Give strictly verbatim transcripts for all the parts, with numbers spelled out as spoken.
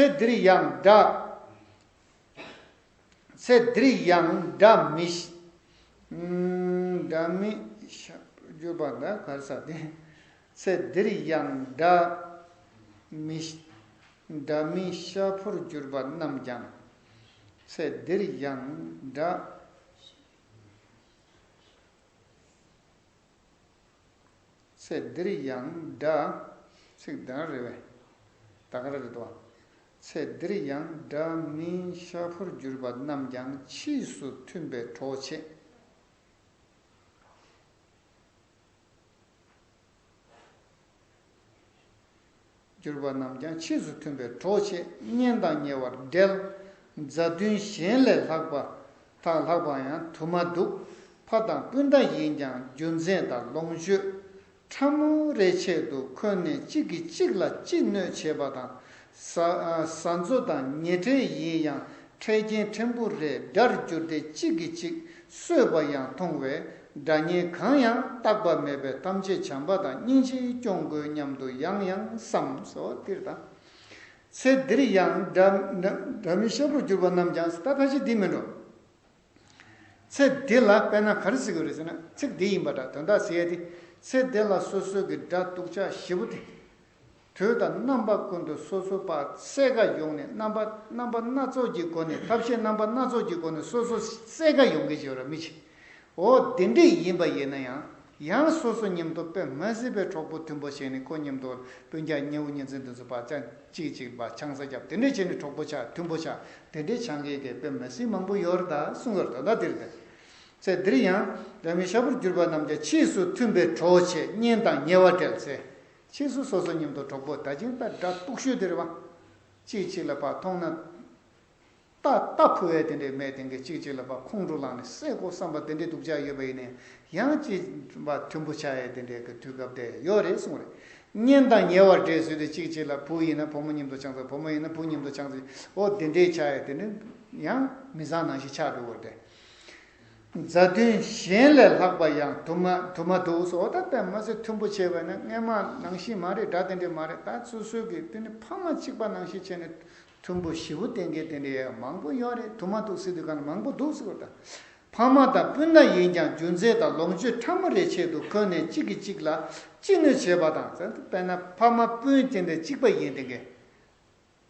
ཚེ་འདིར་ཡང་དགྲ། ཚེ་འདིར་ཡང་དགྲ་མི་ཤ། ཨུམ། དགྲ་མི་ཤ་གྱུར་པ་ན་ག་རེ་ཟེར་ཏེ། ཚེ་འདིར་ཡང་དགྲ་མི་ཤ། དགྲ་མི་ཤ་འཕུར་གྱུར་པ་རྣམས་ཀྱང་། ཚེ་འདིར་ཡང་དགྲ། ཚེ་འདིར་ཡང་དགྲ། ཚིག་དོན་རེད་པས། ད་ག་རེ་རེད་དོ། ཚེ་འདིར་ཡང་དགྲ་མི་ཤ་འཕུར་གྱུར་པ་རྣམས་ཀྱང་ཕྱིས་སུ་མཐུན་པའི་གྲོགས་བྱེད། གྱུར་པ་རྣམས་ཀྱང་ཕྱིས་སུ་མཐུན་པའི་གྲོགས་བྱེད། གཉེན་དང་ཉེ་བར་འབྲེལ། མཛའ་མཐུན་གཞན་ལས་ལྷག་པ་དང་ལྷག་པ་ཡང་དུ་མ་འདུག་ཕ་དང་སྤུན་ཟླ་ཡིན་ཀྱང་རྒྱུ་མཚན་དང་ལོངས་སྤྱོད་ཕྲ་མོ་རེའི་ཆེད་དུ་འཁོན་ནས་གཅིག་གིས་གཅིག་ལ་ཅི་གནོད་བྱེད་པ་དང་། ཟ་ཟ་མཛོ་དང་ཉེ་འབྲེལ་ཡིན་ཡང་འཕྲལ་རྐྱེན་ཕྲན་བུ་རེ་དགྲར་གྱུར་ཏེ་གཅིག་གིས་གཅིག་གསོད་པ་ཡང་མཐོང་བས། དགྲ་གཉེན་གང་ཡང་རྟག་པ་མེད་པས་ཐམས་ཅད་བྱམས་པ་དང་སྙིང་རྗེས་སྐྱོང་དགོས་སྙམ་དུ་ཡང་ཡང་བསམ། ཟེར་བ་འདིར་དང་། ཚེ་འདིར་ཡང་དགྲ་དགྲ་མི་ཤ་འཕུར་གྱུར་པ་རྣམས་ཀྱང་། ད་ཕལ་ཆེར་འདི་མིན་འགྲོ། ཚེ་འདི་ལ་དཔེར་ན་ག་རེ་ཟེར་དགོས་རེད་ཟེར་ན། ཚིག་འདི་ཡིན་པ་འདྲ། དོན་དག་ཟེར་ཡ་དེ། ཚེ་འདི་ལ་སོ་སོ་གི་དགྲ་སྡུག་ཅག་ཞེ་པོ་དེ། དུས་དང་རྣམ་པ་ཀུན་ཏུ་སོ་སོ་པ་བསད་ག་ཡོང་ནས། རྣམ་པ་རྣམ་པ་སྣ་ཚོགས་ཀྱི་སྒོ་ནས། ཐབས་ཤེས་རྣམ་པ་སྣ་ཚོགས་ཀྱི་སྒོ་ནས་སོ་སོ་བསད་ག་ཡོང་གི་ཡོད་ར་མི་ཅིག་འོ་དེ་འདྲས་ཡིན་པ་ཡིན་ན་ཡང་། ཡང་སོ་སོ་མཉམ་དུ་དཔེ་མ་སྲིད་པའི་གྲོགས་པོ་མཐུན་པོ་བྱས་ནས། ཁོ་མཉམ་དུ་སྤུན་ཀྱག་ཉེ་བོ་ཉེ་འཛིན་དེ་ཚོ་ཕར་ཅང་གཅིག་གཅིག་ཕར་ཆང་ས་བརྒྱབ། དེ་འདྲས་བྱས་ནས་གྲོགས་པོ་ཆགས། མཐུན་པོ་ཆགས། དེ་འདྲས་ཆགས་མཁན་གྱི་དཔེ་མ་སྲིད་མང་པོ་ཡོད་རེད། ད་གསུང་གི་རེད། ད་ལྟ་འདིར་དེ། ཚེ་འདིར་ཡང་དགྲ་མི་ཤ་འཕུར་གྱུར་པ་རྣམས་ཀྱང་། ཕྱིས་སུ་མཐུན་པའི་གྲོགས་བྱེད། གཉེན་དང་ཉེ་བར་འབྲེལ་ཟེར། ཕྱིས་སུ་སོ་སོ་མཉམ་དུ་གྲོགས་པོ། ད་ཅིང་ད་དགྲ་སྡུག་ཤོས་དེ་རེད་པ། གཅིག་གཅིག་ལ་ཕར་མཐོང་ན། རྟ་རྟ་ཕུ་བའི་དེ་འདྲའི་མེད། དེ་འདྲའི་གཅིག་གཅིག་ལ་ཕར་ཁོང་ཁྲོ་ལངས་ནས་བསད་དགོས་བསམ་པ་དེ་འདྲའི་སྡུག་ཅག་ཡོད་པ་ཡིན་ནའི། ཡང་གཅིག་ཕར་མཐུན་པོ་ཆགས་ཡས་དེ་འདྲའི་གི་དུས་སྐབས་དེ་ཡོད་རེད་གསུངས་རེད། གཉེན་དང་ཉེ་བར་འབྲེལ་ཟེར་དུས། གཅིག་གཅིག་ལ། བུ་ཡིན་ན་བུ་མོ་མཉམ་དུ་ཆང་ས། བུ་མོ་ཡིན་ན་བུ་མཉམ་དུ་ཆང་ས། འོ་དེ་འདྲའི་ཆགས་ཡས་དེ་འདྲའི་ཡང་མི་བཟང་ནང་བཞིན་ཆགས་འགྲོ་གི་རེད། མཛའ་མཐུན་གཞན་ལས་ལྷག་པ་ཡང་དུ་མ་དུ་མ་འདུག་ཟེར། འོ་ད་དཔེ་མ་སྲིད་མཐུན་པོ་བྱས་པ་ན་སྔས་མ་ནང་བཞིན་མ་རེད། དགྲ་དེ་འདྲས་མ་རེད། ད་སོ་སོའི་གི་དེ་ནི་ཕ་མ་གཅིག་པ་ནང་བཞིན་བྱས་ནས་མཐུན་པོ་ཞེ་པོ་བསྟེན་མཁན་དེ་འདྲས་ཡང་མང་པོ་ཡོད་རེད། དུ་མ་འདུག་ཟེར་དུས་གང་ལ་མང་པོ་འདུག་ཟེར་བ་དང་། ཕ་མ་དང་སྤུན་ཟླ་ཡིན་ཀྱང་རྒྱུ་མཚན་དང་ལོངས་སྤྱོད་ཕྲ་མོ་རེའི་ཆེད་དུ་འཁོན་ནས་གཅིག་གིས་གཅིག་ལ་ཅི་གནོད་བྱེད་པ་དང་། དཔེར་ན་ཕ་མ་སྤུན་དེ་འདྲས་གཅིག་པ་ཡིན་དེ་འདྲས།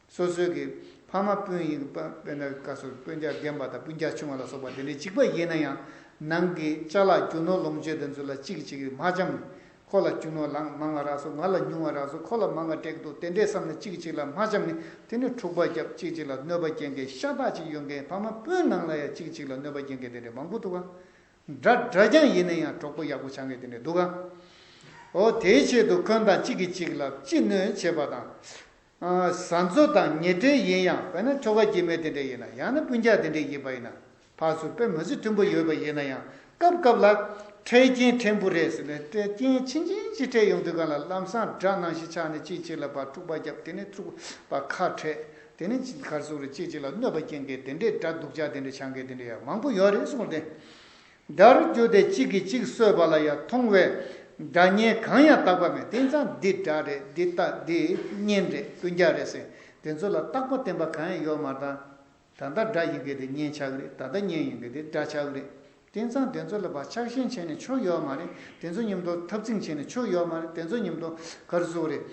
སོ་སོའི་གི་ཕ་མ་སྤུན་ཡིན། དཔེར་ན་ག་སོ་སྤུན་ཀྱག་རྒན་པ་དང་སྤུན་ཀྱག་ཆུང་བ་ལ་སོགས་པ་དེ་འདྲའི་གཅིག་པ་ཡིན་ན་ཡང་། ནང་གི་ཅ་ལག་རྒྱུ་ནོར་ལོངས་སྤྱོད་དེ་ཚོ་ལ་གཅིག་གིས་གཅིག་གིས་མ་འཆམ་ནས། ཁོ་ལ་རྒྱུ་ནོར་ལང་མང་བ་རག་སོང་། ང་ལ་ཉུང་བ་རག་སོང་། ཁོ་ལ་མང་བ་སྤྲད་འདུག་དེ་འདྲའི་བསམ་ནས་གཅིག་གིས་གཅིག་ལ་མ་འཆམ་ནས། དེ་ནས་འཁྲུག་པ་བརྒྱབ། གཅིག་གཅིག་ལ་གནོད་པ་སྐྱེལ་མཁན་ཤ་སྟག་ཅིག་ཡོང་མཁན། ཕ་མ་སྤུན་ནང་ལ་ཡང་གཅིག་གཅིག་ལ་གནོད་པ་སྐྱེལ་མཁན་དེ་འདྲ་མང་པོ་འདུག་ག་དགྲ་དགྲ་རྐྱང་ཡིན་ན་ཡང་གྲོགས་པོ་ཡག་པོ་ཆགས་མཁན་དེ་འདྲ་འདུག་ག་འོ་དེའི་ཆེད་དུ་འཁོན་དང་གཅིག་གིས་གཅིག་ལ་ཅི་གནོད་བྱེད་པ་དང་། ཨ། བཟའ་མཛོ་དང་ཉེ་འབྲེལ་ཡིན་ཡང་། དཔེར་ན་ཁྱོ་ག་སྐྱེ་དམན་དེ་འདྲ་ཡིན་ན། ཡང་ན་སྤུན་ཀྱག་དེ་འདྲ་ཡིན་པ་ཡིན་ན། ཕར་ཚུར་དཔེ་མི་སྲིད་མཐུན་པོ་ཡོད་པ་ཡིན་ན་ཡང་། སྐབས་སྐབས་ལ་འཕྲལ་རྐྱེན་ཕྲན་བུ་རེ་ཟེར་ནས། འཕྲལ་རྐྱེན་ཆུང་ཆུང་ཅིག་འཕྲད་ཡོང་དུས་གང་ལ་ལམ་སང་དགྲ་ནང་བཞིན་ཆགས་ནས་གཅིག་གཅིག་ལ་ཕར་འཁྲུག་པ་བརྒྱབ། དེ་ནས་འཁྲུག་པ་ཁ་བྲལ། དེ་ནས་གཅིག་གར་སོང་རེ་གཅིག་གཅིག་ལ་གནོད་པ་སྐྱེལ་མཁན་དེ་འདྲའི་དགྲ་སྡུག་ཅག་དེ་འདྲ་ཆགས་མཁན་དེ་འདྲ་ཡང་མང་པོ་ཡོད་རེད་གསུངས་ཏེ། དགྲར་གྱུར་ཏེ་གཅིག་གིས་གཅིག་གསོད་པ་ལ་ཡང་མཐོང་བས། དགྲ་གཉེན་གང་ཡང་རྟག་པ་མེད། དེང་སང་འདི་དགྲ་རེད། འདི་རྟ་འདི་གཉེན་རེད། སྤུན་ཀྱག་རེད་ཟེར། དེ་ཚོ་ལ་རྟག་པ་བརྟན་པ་གང་ཡང་ཡོད་མ་རེད། ད་ད་ལྟ་དགྲ་ཡིན་མཁན་དེ་གཉེན་ཆགས་ཀྱི་རེད། ད་ལྟ་གཉེན་ཡིན་མཁན་དེ་དགྲ་ཆགས་ཀྱི་རེད། དེང་སང་དེ་ཚོ་ལ་ཕར་ཆགས་ཞེན་བྱས་ནས་ཆོ་ཡོད་མ་རེད། དེ་ཚོ་མཉམ་དུ་འཐབ་འཛིང་བྱས་ནས་ཆོ་ཡོད་མ་རེད། དེ་ཚོ་མཉམ་དུ་ག་རེ་ཟེར་དགོས་རེད།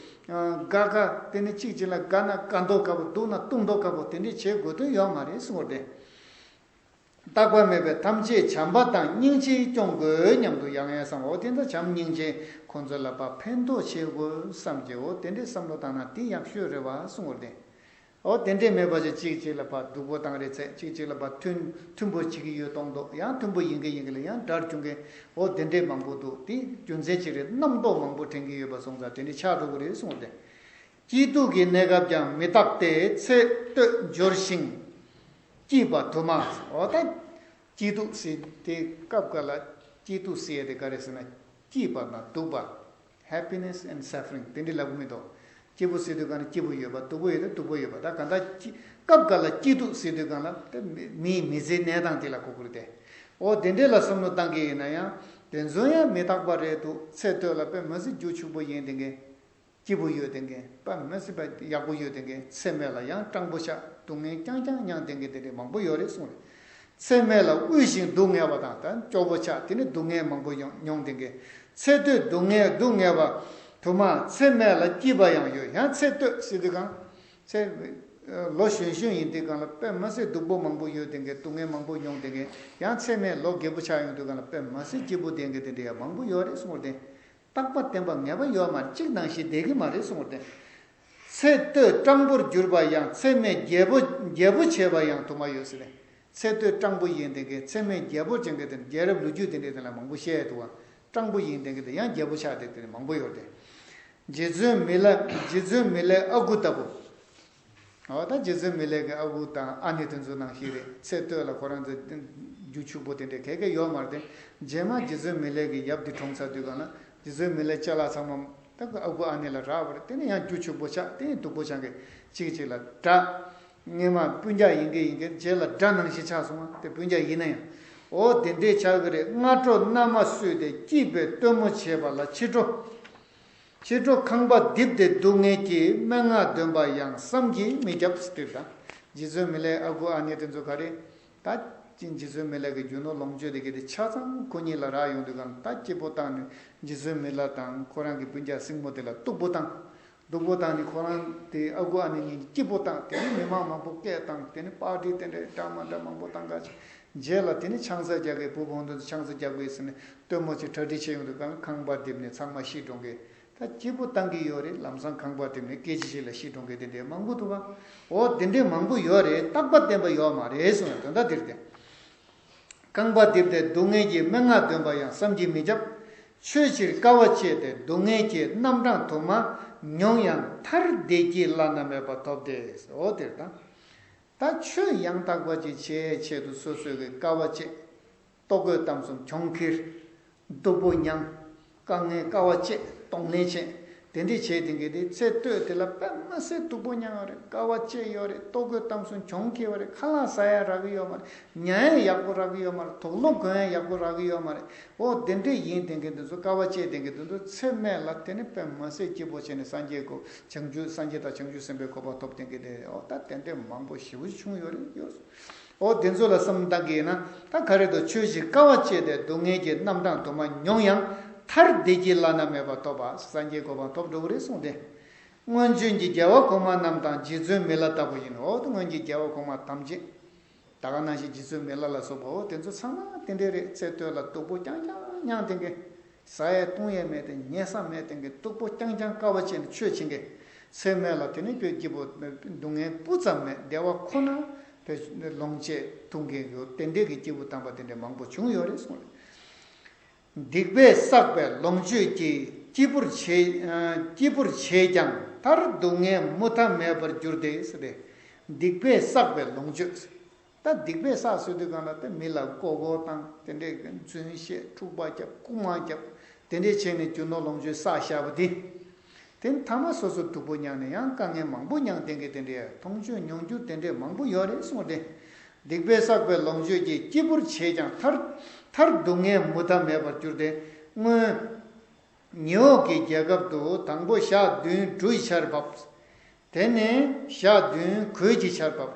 དགའ་དགའ་དེ་ནི་གཅིག་གཅིག་ལ་དགའ་ན་དགའ་མདོག་དཀར་པོ། སྡུག་ན་སྡུག་མདོག་དཀར་པོ། དེ་འདྲས་བྱེད་དགོས་དོན་ཡོད་མ་རེད་གསུངས་པ་རེད། རྟག་པ་མེད་པས་ཐམས་ཅད་བྱམས་པ་དང་སྙིང་རྗེས་སྐྱོང་དགོས་སྙམ་དུ་ཡང་ཡང་བསམ། འོ་དེ་ཚོ་བྱམས་སྙིང་རྗེ་ཁོང་ཚོ་ལ་ཕར་ཕན་ཐོགས་བྱེད་དགོས་བསམ་གྱི། འོ་དེ་འདྲས་བསམ་བློ་བཏང་ན་དེ་ཡག་ཤོས་རེད་པ་གསུངས་པ་རེད། འོ་དེ་འདྲས་མེད་པ་ཅིག་གཅིག་གཅིག་ལ་ཕར་སྡུག་པོ་བཏང་རེ་ཚད། གཅིག་གཅིག་ལ་ཕར་མཐུན་མཐུན་པོ་བྱེད་ཀྱི་ཡོད་མདོག་མདོག། ཡང་མཐུན་པོ་ཡིན་མཁན་ཡིན་མཁན་ལ་ཡང་དགྲར་གྱུར་མཁན། འོ་དེ་འདྲས་མང་པོ་འདུག་དེ་རྒྱུ་མཚན་ཅིག་རེད། རྣམ་རྟོག་མང་པོ་འདྲེན་གྱི་ཡོད་པ་སོང་ཙང་དེ་འདྲས་ཆགས་འགྲོ་གི་རེད་གསུངས་ཏེ། སྐྱིད་སྡུག་གི་གནས་སྐབས་ཀྱང་མི་རྟག་སྟེ། ཚེ་སྟོད་འབྱོར་ཞིང་སྐྱིད་པ་དུ་མ། འོ་ད་སྐྱིད་སྡུག་ཟེར་དེ་སྐབས་འགའ་ལ། སྐྱིད་སྡུག་ཟེར་དེ་ག་རེ་ཟེར་ན། སྐྱིད་པ་དང་སྡུག་པ། Happiness and suffering དེ་འདྲ་ལབ་གི་མི་འདུག་སྐྱིད་པོ་ཟེར་དུས་གང་ལ་སྐྱིད་པོ་ཡོད་པ། སྡུག་པོ་ཡོད་དུས་སྡུག་པོ་ཡོད་པ། ད་གང་ལྟར་སྐྱིད་སྐབས་འགའ་ལ་སྐྱིད་སྡུག་ཟེར་དུས་གང་ལ་དེ་མི་མི་མི་ཚེའི་གནས་སྟངས་དེ་ལ་གོ་དགོས་རེད་དེ། འོ་དེ་འདྲ་ལ་བསམ་བློ་བཏང་གི་ཡིན་ན་ཡང་། དེ་ཚོ་ཡང་མི་རྟག་པ་རེད་འདུག་ཚེ་སྟོད་ལ་དཔེ་མི་སྲིད་རྒྱུ་ཕྱུག་པོ་ཡིན་དེ་འགའི། སྐྱིད་པོ་ཡོད་བསྡད་མཁན། དཔེ་མི་སྲིད་པ་ཡག་པོ་ཡོད་བསྡད་མཁན། ཚེ་སྨད་ལ་ཡང་སྤྲང་པོ་ཆགས། སྡུག་བསྔལ་རྐྱང་རྐྱང་མྱངས་བསྡད་མཁན་དེ་འདྲའི་མང་པོ་ཡོད་རེད་གསུངས་རེད། ཚེ་སྨད་ལ་དབུལ་ཞིང་སྡུག་བསྔལ་བ་དང་ད་སྐྱོ་པོ་ཆགས། དེ་ནི་སྡུག་བསྔལ་མང་པོ་མྱོང་མྱོང་བསྡད་མཁན། ཚེ་སྟོད་སྡུག་བསྔལ་སྡུག་བསྔལ་བ་དུ་མ། ཚེ་སྨད་ལ་སྐྱིད་པ་ཡང་ཡོད། ཡང་ཚེ་སྟོད་ཟེར་དུས་གང་། ཚེ། ལོ་གཞོན་གཞོན་ཡིན་དུས་གང་ལ་དཔེ་མི་སྲིད་སྡུག་པོ་མང་པོ་ཡོད་བསྡད་མཁན། སྡུག་བསྔལ་མང་པོ་མྱོང་བསྡད་མཁན། ཡང་ཚེ་སྨད་ལོ་རྒས་པོ་ཆགས་ཡོང་དུས་གང་ལ་དཔེ་མི་སྲིད་སྐྱིད་པོ་བསྡད་མཁན་དེ་འདྲ་ཡང་མང་པོ་ཡོད་རེད་གསུངས་རེད། རྟག་པ་བརྟན་པ་ངེས་པ་ཡོད་མ་རེད། གཅིག་ནང་བཞིན་བསྡད་ཀྱི་མ་རེད་གསུངས་ཏེ། ཚེ་སྟོད་སྤྲང་པོར་གྱུར་པ་ཡང་། ཚེ་སྨད་རྒྱལ་པོ་རྒྱལ་པོ་བྱས་པ་ཡང་དུ་མ་ཡོད་ཟེར་ནས། ཚེ་སྟོད་སྤྲང་པོ་ཡིན་བསྡད་མཁན། ཚེ་སྨད་རྒྱལ་པོ་ཅན་གྱི་དེ་རྒྱལ་རབས་ལོ་རྒྱུས་དེ་འདྲའི་དེ་ལ་མང་པོ་བཤད་འདུག་བ། སྤྲང་པོ་ཡིན་བསྡད་མཁན་དེ་ཡང་རྒྱལ་པོ་ཆགས་བསྡད་དེ་མང་པོ་ཡོད་དེ། རྗེ་བཙུན་མི་ལ། རྗེ་བཙུན་མི་ལའི་ཨ་ཁུ་ལྟ་བུ། འོ་ད་རྗེ་བཙུན་མི་ལའི་གི་ཨ་ཁུ་དང་ཨ་ནེ་དེ་ཚོ་ནང་བཞིན་རེད། ཚེ་སྟོད་ལ་ཁོ་རང་ཚོ་རྒྱུ་ཕྱུག་པོ་དེ་འདྲ་ག་གེ་ཡོད་མ་རེད་དེ། རྗེས་མ་རྗེ་བཙུན་མི་ལའི་གི་ཡབ་དེ་གྲོངས་ཚར་དུས་གང་ལ་རྗེ་བཙུན་མི་ལའི་ཅ་ལག་ཚང་མ་ད་ཁོ་ཨ་ཁུ་ཨ་ནེ་ལ་རག་པ་རེད། དེ་ནས་ཡང་རྒྱུ་ཕྱུག་པོ་ཆགས། དེ་ནས་སྡུག་པོ་ཆགས་མཁན་གཅིག་གཅིག་ལ་དགྲ། སྔས་མ་སྤུན་ཀྱག་ཡིན་གི་ཡིན་གི་རྗེས་ལ་དགྲ་ནང་བཞིན་ཆགས་སོང་བ། དེ་སྤུན་ཀྱག་ཡིན་ན་ཡང་། འོ་དེ་འདྲས་ཆགས་གི་རེད། སྔ་དྲོ་མནའ་མ་བསུས་ཏེ་སྐྱིད་པའི་སྟོན་མོ་བྱེད་པ་ལ་ཕྱི་དྲོ། ཕྱི་དྲོ་ཁང་པ་རྡིབ་སྟེ་སྡུག་བསྔལ་གྱིས། སྨྲེ་སྔགས་འདོན་པ་ཡང་བསམ་གྱིས་མི་ཁྱབ་ཟེར་དང་། རྗེ་བཙུན་མི་ལའི་ཨ་ཁུ་ཨ་ནེ་དེ་ཚོ་ག་རེ། ད་ཅིང་རྗེ་བཙུན་མི་ལ་གི་རྒྱུ་ནོར་ལོངས་སྤྱོད་དེ་གི་དེ་ཆ་ཚང་ཁོ་གཉིས་ལ་རག་ཡོང་དུས་གང་ད་སྐྱིད་པོ་བཏང་ནས་རྗེ་བཙུན་མི་ལ་དང་ཁོ་རང་གི་སྤུན་ཀྱག་སྲིང་མོ་དེ་ལ་སྡུག་པོ་བཏང་། སྡུག་པོ་བཏང་ནས་ཁོ་རང་དེ་ཨ་ཁུ་ཨ་ནེ་གཉིས་ཀྱིས་སྐྱིད་པོ་བཏང་། དེ་ནས་མི་མང་མང་པོ་སྐད་བཏང་། དེ་ནས་པར་ཊི་དེ་འདྲ་འདྲ་མ་འདྲ་མང་པོ་བཏང་ག་ཅིག་རྗེས་ལ་དེ་ནས་ཆང་ས་རྒྱག་གི་བུ་བོང་དུ་ཆང་ས་རྒྱག་དགོས་ཟེར་ནས་སྟོན་མོ་ཅིག་གྲ་སྒྲིག་བྱས་ཡོང་དུས་གང་ཁང་པ་རྡིབ་ནས་ཚང་མ་ཤི་འགྲོ་གི། ད་སྐྱིད་པོ་བཏང་གི་ཡོད་རེད། ལམ་སང་ཁང་པ་དེ་ནས་སྐད་ཆ་ཞིག་ལ་ཤི་གྲོངས་མཁན་དེ་འདྲའི་མང་པོ་འདུག་ག་འོ་དེ་འདྲའི་མང་པོ་ཡོད་རེད། རྟག་པ་བརྟན་པ་ཡོད་མ་རེད་གསུངས་ཡ་དོན་དག་འདིར་བསྟན། ཁང་པ་རྡིབ་སྟེ་སྡུག་བསྔལ་གྱིས། སྨྲེ་སྔགས་འདོན་པ་ཡང་བསམ་གྱིས་མི་ཁྱབ། ཆོས་ཕྱིར་དཀའ་བ་སྤྱད་དེ་སྡུག་བསྔལ་གྱི། རྣམ་གྲངས་དུ་མ་མྱོང་ཡང་། མཐར་བདེ་སྐྱིད་བླ་ན་མེད་པ་ཐོབ་སྟེ། འོ་དེར་དང་། ད་ཆོས་ཡང་དག་པ་ཅིག་བྱེད་ཆེད་དུ་སོ་སོས་ཀྱི་དཀའ་བ་སྤྱད། ལྟོ་གོས་གཏམ་གསུམ་གྱོང་ཁེར། སྡུག་པོ་མྱངས། དཀའ་ངལ་དཀའ་བ་སྤྱད། གདོང་ལེན་བྱས། དེ་འདྲས་བྱས་དེ་གི་དེ་ཚེ་སྟོད་དེ་ལ་དཔེ་མ་སྲིད་སྡུག་པོ་མྱངས་ཡོད་རེད། དཀའ་བ་སྤྱད་ཡོད་རེད། ལྟོ་གོས་གཏམ་གསུམ་གྱོང་ཁེ་བ་རེད། ཁ་ལག་ཟ་ཡ་རག་གི་ཡོད་མ་རེད། ཉལ་ཡ་ཡག་པོ་རག་གི་ཡོད་མ་རེད། དུག་ལོག་གོན་ཡ་ཡག་པོ་རག་གི་ཡོད་མ་རེད། འོ་དེ་འདྲས་ཡིན་དེ་གི་དེ་ཚོ་དཀའ་བ་སྤྱད་དེ་གི་དེ་ཚོ་ཚེ་སྨད་ལ་དེ་ནི་དཔེ་མ་སྲིད་སྐྱིད་པོ་བྱས་ནས་སངས་རྒྱས་གོ་བྱང་ཆུབ་སངས་རྒྱས་དང་བྱང་ཆུབ་སེམས་དཔའི་གོ་འཕང་ཐོབ་དེ་གི་དེ་འོ་ད་དེ་འདྲས་མང་པོ་ཞེ་པོ་བྱུང་ཡོད་རེད་ཡོད། འོ་དེ་ཚོ་ལ་བསམ་བཏང་གི་ཡིན་ན་ད་ག་རེ་འདུག་ཆོས་ཕྱིར་དཀའ་བ་སྤྱད་དེ་སྡུག་བསྔལ་གྱི། རྣམ་གྲངས་དུ་མ་མྱོང་ཡང་། མཐར་བདེ་སྐྱིད་བླ་ན་མེད་པ་ཐོབ་པ། སངས་རྒྱས་གོ་འཕང་ཐོབ་འགྲོ་གི་རེད་གསུངས་ཏེ། སྔོན་བྱོན་གྱི་རྒྱལ་བ་གོང་མ་རྣམས་དང་། རྗེ་བཙུན་མི་ལ་ལྟ་བུ་ཡིན། འོ་ད་སྔོན་གྱི་རྒྱལ་བ་གོང་མ་ཐམས་ཅད་ད་ག་ནང་བཞིན་རྗེ་བཙུན་མི་ལ་ལ་སོགས་པ་འོ་དེ་ཚོ་ཚང་མ་དེ་འདྲས་རེད། ཚེ་སྟོད་ལ་སྡུག་པོ་རྐྱང་རྐྱང་མྱངས་དེ་གི་ཟ་ཡས་བཏུང་ཡས་མེད་དེ། ཉལ་ས་མེད་དེ་གི་སྡུག་པོ་རྐྱང་རྐྱང་དཀའ་བ་སྤྱད་ནས་ཆོས་བྱེད་མཁན། ཚེ་སྨད་ལ་དེ་ནི་ཁྱོད་སྐྱིད་པོ་སྡུག་བསྔལ་སྤུ་ཙམ་མེད། བདེ་བ་ཁོ་ན་དེ་ལོངས་སྤྱད་འཐུང་མཁན་ཡོད། དེ་འདྲས་ཀྱི་སྐྱིད་པོ་བཏང་པ་དེ་འདྲས་མང་པོ་བྱུང་ཡོད་རེད་གསུངས་རེད། སྡིག་པས་བསགས་པའི་ལོངས་སྤྱོད་ཀྱིས། སྐྱིད་པོར་བྱས་སྐྱིད་པོར་བྱས་ཀྱང་། མཐར་སྡུག་བསྔལ་མུ་མཐའ་མེད་པར་འགྱུར་ཏེ་ཟེར་ཏེ། སྡིག་པས་བསགས་པའི་ལོངས་སྤྱོད། ད་སྡིག་པས་བསགས་ཟེར་དུས་གང་ལ་དེ་མི་ལ་མགོ་སྐོར་བཏང་། དེ་འདྲས་ཀྱི་རྫུན་བཤད། འཁྲུག་པ་རྒྱབ། རྐུ་མ་རྒྱབ། དེ་འདྲས་བྱས་ནས་རྒྱུ་ནོར་ལོངས་སྤྱོད་བསགས་བཞག་པ་དེ། དེ་མཐའ་མ་སོ་སོ་སྡུག་པོ་མྱངས་ནས་ཡང་དཀའ་ངལ་མང་པོ་མྱངས་དེ་གི་དེ་འདྲས་མཐོང་ཆོས་མྱོང་འགྱུར་དེ་འདྲས་མང་པོ་ཡོད་རེད་གསུངས་ཏེ། སྡིག་པས་བསགས་པའི་ལོངས་སྤྱོད་ཀྱིས། སྐྱིད་པོར་བྱས་ཀྱང་མཐར། མཐར་སྡུག་བསྔལ་མུ་མཐའ་མེད་པར་འགྱུར་ཏེ། སྔོན་ཉེ་འོག་གི་རྒྱལ་ཁབ་ཏུ། དང་པོ་ཞག་བདུན་འབྲུ་ཡི་ཆར་བབས། དེ་ནས་ཞག་བདུན་གོས་ཀྱི་ཆར་བབས།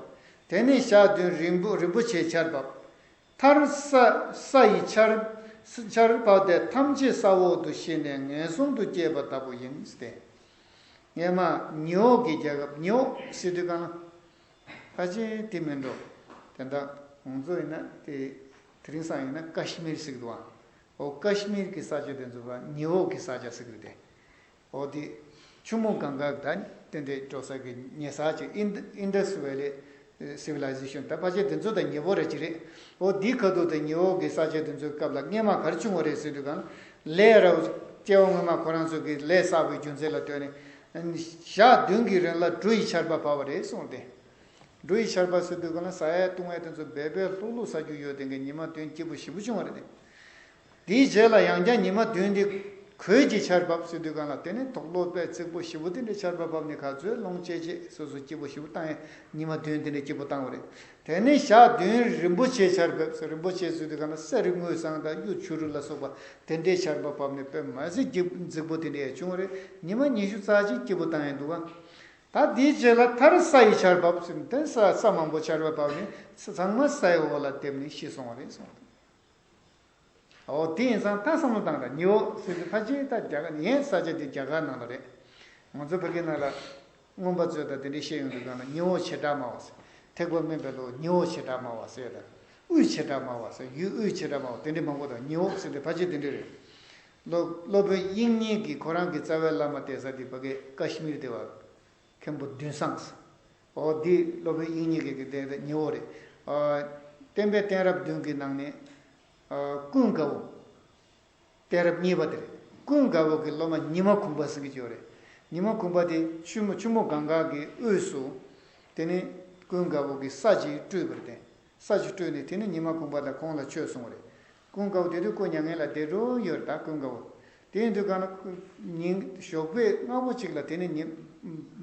དེ་ནས་ཞག་བདུན་རིན་པོ་རིན་པོ་ཆེའི་ཆར་བབས། མཐར་ས་ས་ཡི་ཆར་ཆར་བབས་ཏེ་ཐམས་ཅད་ས་འོག་ཏུ་ཤི་ནས་ངན་སོང་དུ་སྐྱེས་པ་ལྟ་བུ་ཡིན་ཏེ། སྔས་མ་ཉེ་འོག་གི་རྒྱལ་ཁབ། ཉེ་འོག་ཟེར་དུས་གང་ལ། ཕལ་ཆེར་དེ་མིན་འགྲོ། དེ་འདྲ་ང་ཚོ་ཡིན་ན་དེ་དེ་རིང་སང་ཡིན་ན་ཀ་ཤི་མིར་ཟེར་གི་འདུག་ཨ། འོ་ཀ་ཤི་མིར་གྱི་ས་ཆ་དེ་ཚོ་ལ་ཉེ་འོག་གི་ས་ཆ་ཟེར་གི་རེད་དེ། འོ་དེ་ཆུ་མོ་གངྒཱ་དང་དེ་འདྲའི་འགྲོ་ས་གི་ཉེ་ས་ཆ་ཨིན་ཨིན་ཌ་སི་ཝེ་ལི་སི་ཝི་ལའི་ཟེ་ཤན་ད་ཕལ་ཆེར་དེ་ཚོ་དང་ཉེ་པོ་རེད་ཅི་རེད། འོ་དེའི་ཁ་ཐུག་དང་ཉེ་འོག་གི་ས་ཆ་དེ་ཚོའི་སྐབས་ལ་སྔས་མ་ག་རེ་བྱུང་བ་རེད་ཟེར་དུས་གང་ལས་ར་སྐྱེ་བ་སྔོན་མ་ཁོ་རང་ཚོ་གི་ལས་བསགས་པའི་རྒྱུ་མཚན་ལ་ལྟོས་ནས་ཞག་བདུན་གྱི་རིང་ལ་འབྲུ་ཡི་ཆར་པ་བབས་པ་རེད་གསུངས་ཏེ། འབྲུ་ཡི་ཆར་པ་ཟེར་དུས་གང་ལ་ཟ་ཡ་བཏུང་ཡ་དེ་ཚོ་སྦས་སྦས་ལྷུག་ལྷུག་ཟ་རྒྱུ་ཡོད་དེ་གི་ཉི་མ་བདུན་སྐྱིད་པོ་ཞེ་པོ་བྱུང་བ་རེད་དེ། དེའི་རྗེས་ལ་ཡང་བསྐྱར་ཉི་མ་བདུན་དེ་ གོས་ཀྱི་ཆར་འབབ་ཟེར་དུས་གང་ལ་དེ་ནི་དུག་ལོག་པའི་རྫིག་པོ་ཞེ་པོ་དེ་འདྲའི་ཆར་འབབ་བབས་ནས་ག་ཚོད་ལོངས་སྤྱད་ཅེས་སོ་སོ་སྐྱིད་པོ་ཞེ་པོ་བཏང་ཡས་ཉི་མ་བདུན་དེ་འདྲའི་སྐྱིད་པོ་བཏང་བ་རེད། དེ་ནས་ཞག་བདུན་རིན་པོ་ཆེ་ཆར་འབབ་ཟེར། རིན་པོ་ཆེ་ཟེར་དུས་གང་ལ་གསེར་དངུལ་ཟངས་དང་གཡུ་བྱུ་རུ་ལ་སོགས་པ་དེ་འདྲའི་ཆར་འབབ་བབས་ནས་དཔེ་མ་སྲིད་སྐྱིད་རྫིག་པོ་དེ་འདྲའི་བྱུང་བ་རེད། ཉི་མ་ཉི་ཤུ་རྩ་གཅིག་སྐྱིད་པོ་བཏང་ཡས་འདུག་ག་ད་དེའི་རྗེས་ལ་མཐར་ས་ཡི་ཆར་འབབ་ཟེར་ནས་དེ་ས་ས་མང་པོ་ཆར་པ་བབས་ནས་ཚང་མ་སའི་འོག་ལ་དེབ་ནས་ཤི་སོང་བ་རེད་གསུངས། འོ་དེ་ཡིན་ཙང་ད་བསམ་བློ་བཏང་དང་། ཉི་འོག་ཟེར་དུས་ཕལ་ཆེར་ད་རྒྱ་གར་ཡིན། ས་ཆ་དེ་རྒྱ་གར་ནང་ལ་རེད། ང་ཚོ་ཕ་གི་ནང་ལ་མངོན་པ་མཛོད་དང་དེ་འདྲའི་བཤད་ཡོང་དུས་གང་ལ་ཉི་འོག་བྱེ་བྲག་སྨྲ་བ་ཟེར། ཐེག་པ་དམན་པའི་ལུགས་ཉི་འོག་བྱེ་བྲག་སྨྲ་བ་ཟེར་དང་། དབུས་བྱེ་བྲག་སྨྲ་བ་ཟེར། ཡུལ་དབུས་བྱེ་བྲག་སྨྲ་བ་དེ་འདྲའི་མང་པོ་དང་། ཉི་འོག་ཟེར་དུས་ཕལ་ཆེར་དེ་འདྲ་རེད། སློབ་སློབ་དཔོན་དབྱིག་གཉེན་གྱིས་ཁོ་རང་གི་རྩ་བའི་བླ་མ་གདན་ས་དེ་ཕ་གི་ཀ་ཤི་མིར་དེ་བ། མཁན་པོ་འདུན་བཟང་། འོ་འདི་སློབ་དཔོན་དབྱིག་གཉེན་གྱི་གི་གདན་ས་ཉི་འོག་རེད། ཨ། བསྟན་པའི་གཏད་རབས་བདུན་གྱི་ནང་ནས། ཨ། ཀུན་དགའ་བོ། གཏད་རབས་གཉིས་པ་དེ་རེད། ཀུན་དགའ་བོ་གི་སློབ་མ་ཉི་མ་གུང་པ་ཟེར་གྱི་ཡོད་རེད། ཉི་མ་གུང་པ་དེ་ཆུ་མོ་ཆུ་མོ་གངྒཱ་གི་དབུས་སུ། དེ་ནས་ཀུན་དགའ་བོ་གིས་ས་ཅིག་སྤྲུལ་པ་རེད་དེ། ས་ཅིག་སྤྲུལ་ནས་དེ་ནས་ཉི་མ་གུང་པ་དང་ཁོང་ལ་ཆོས་གསུངས་པ་རེད། ཀུན་དགའ་བོ་དེ་དུས་སྐུ་མྱ་ངན་ལས་འདས་འགྲོ་ཡོད་རེད། ད་ཀུན་དགའ་བོ། དེ་ཡིན་དུས་གང་ན་ཉིན་ཞོགས་པའི་སྔ་པོ་ཅིག་ལ་དེ་ནས་ཉི་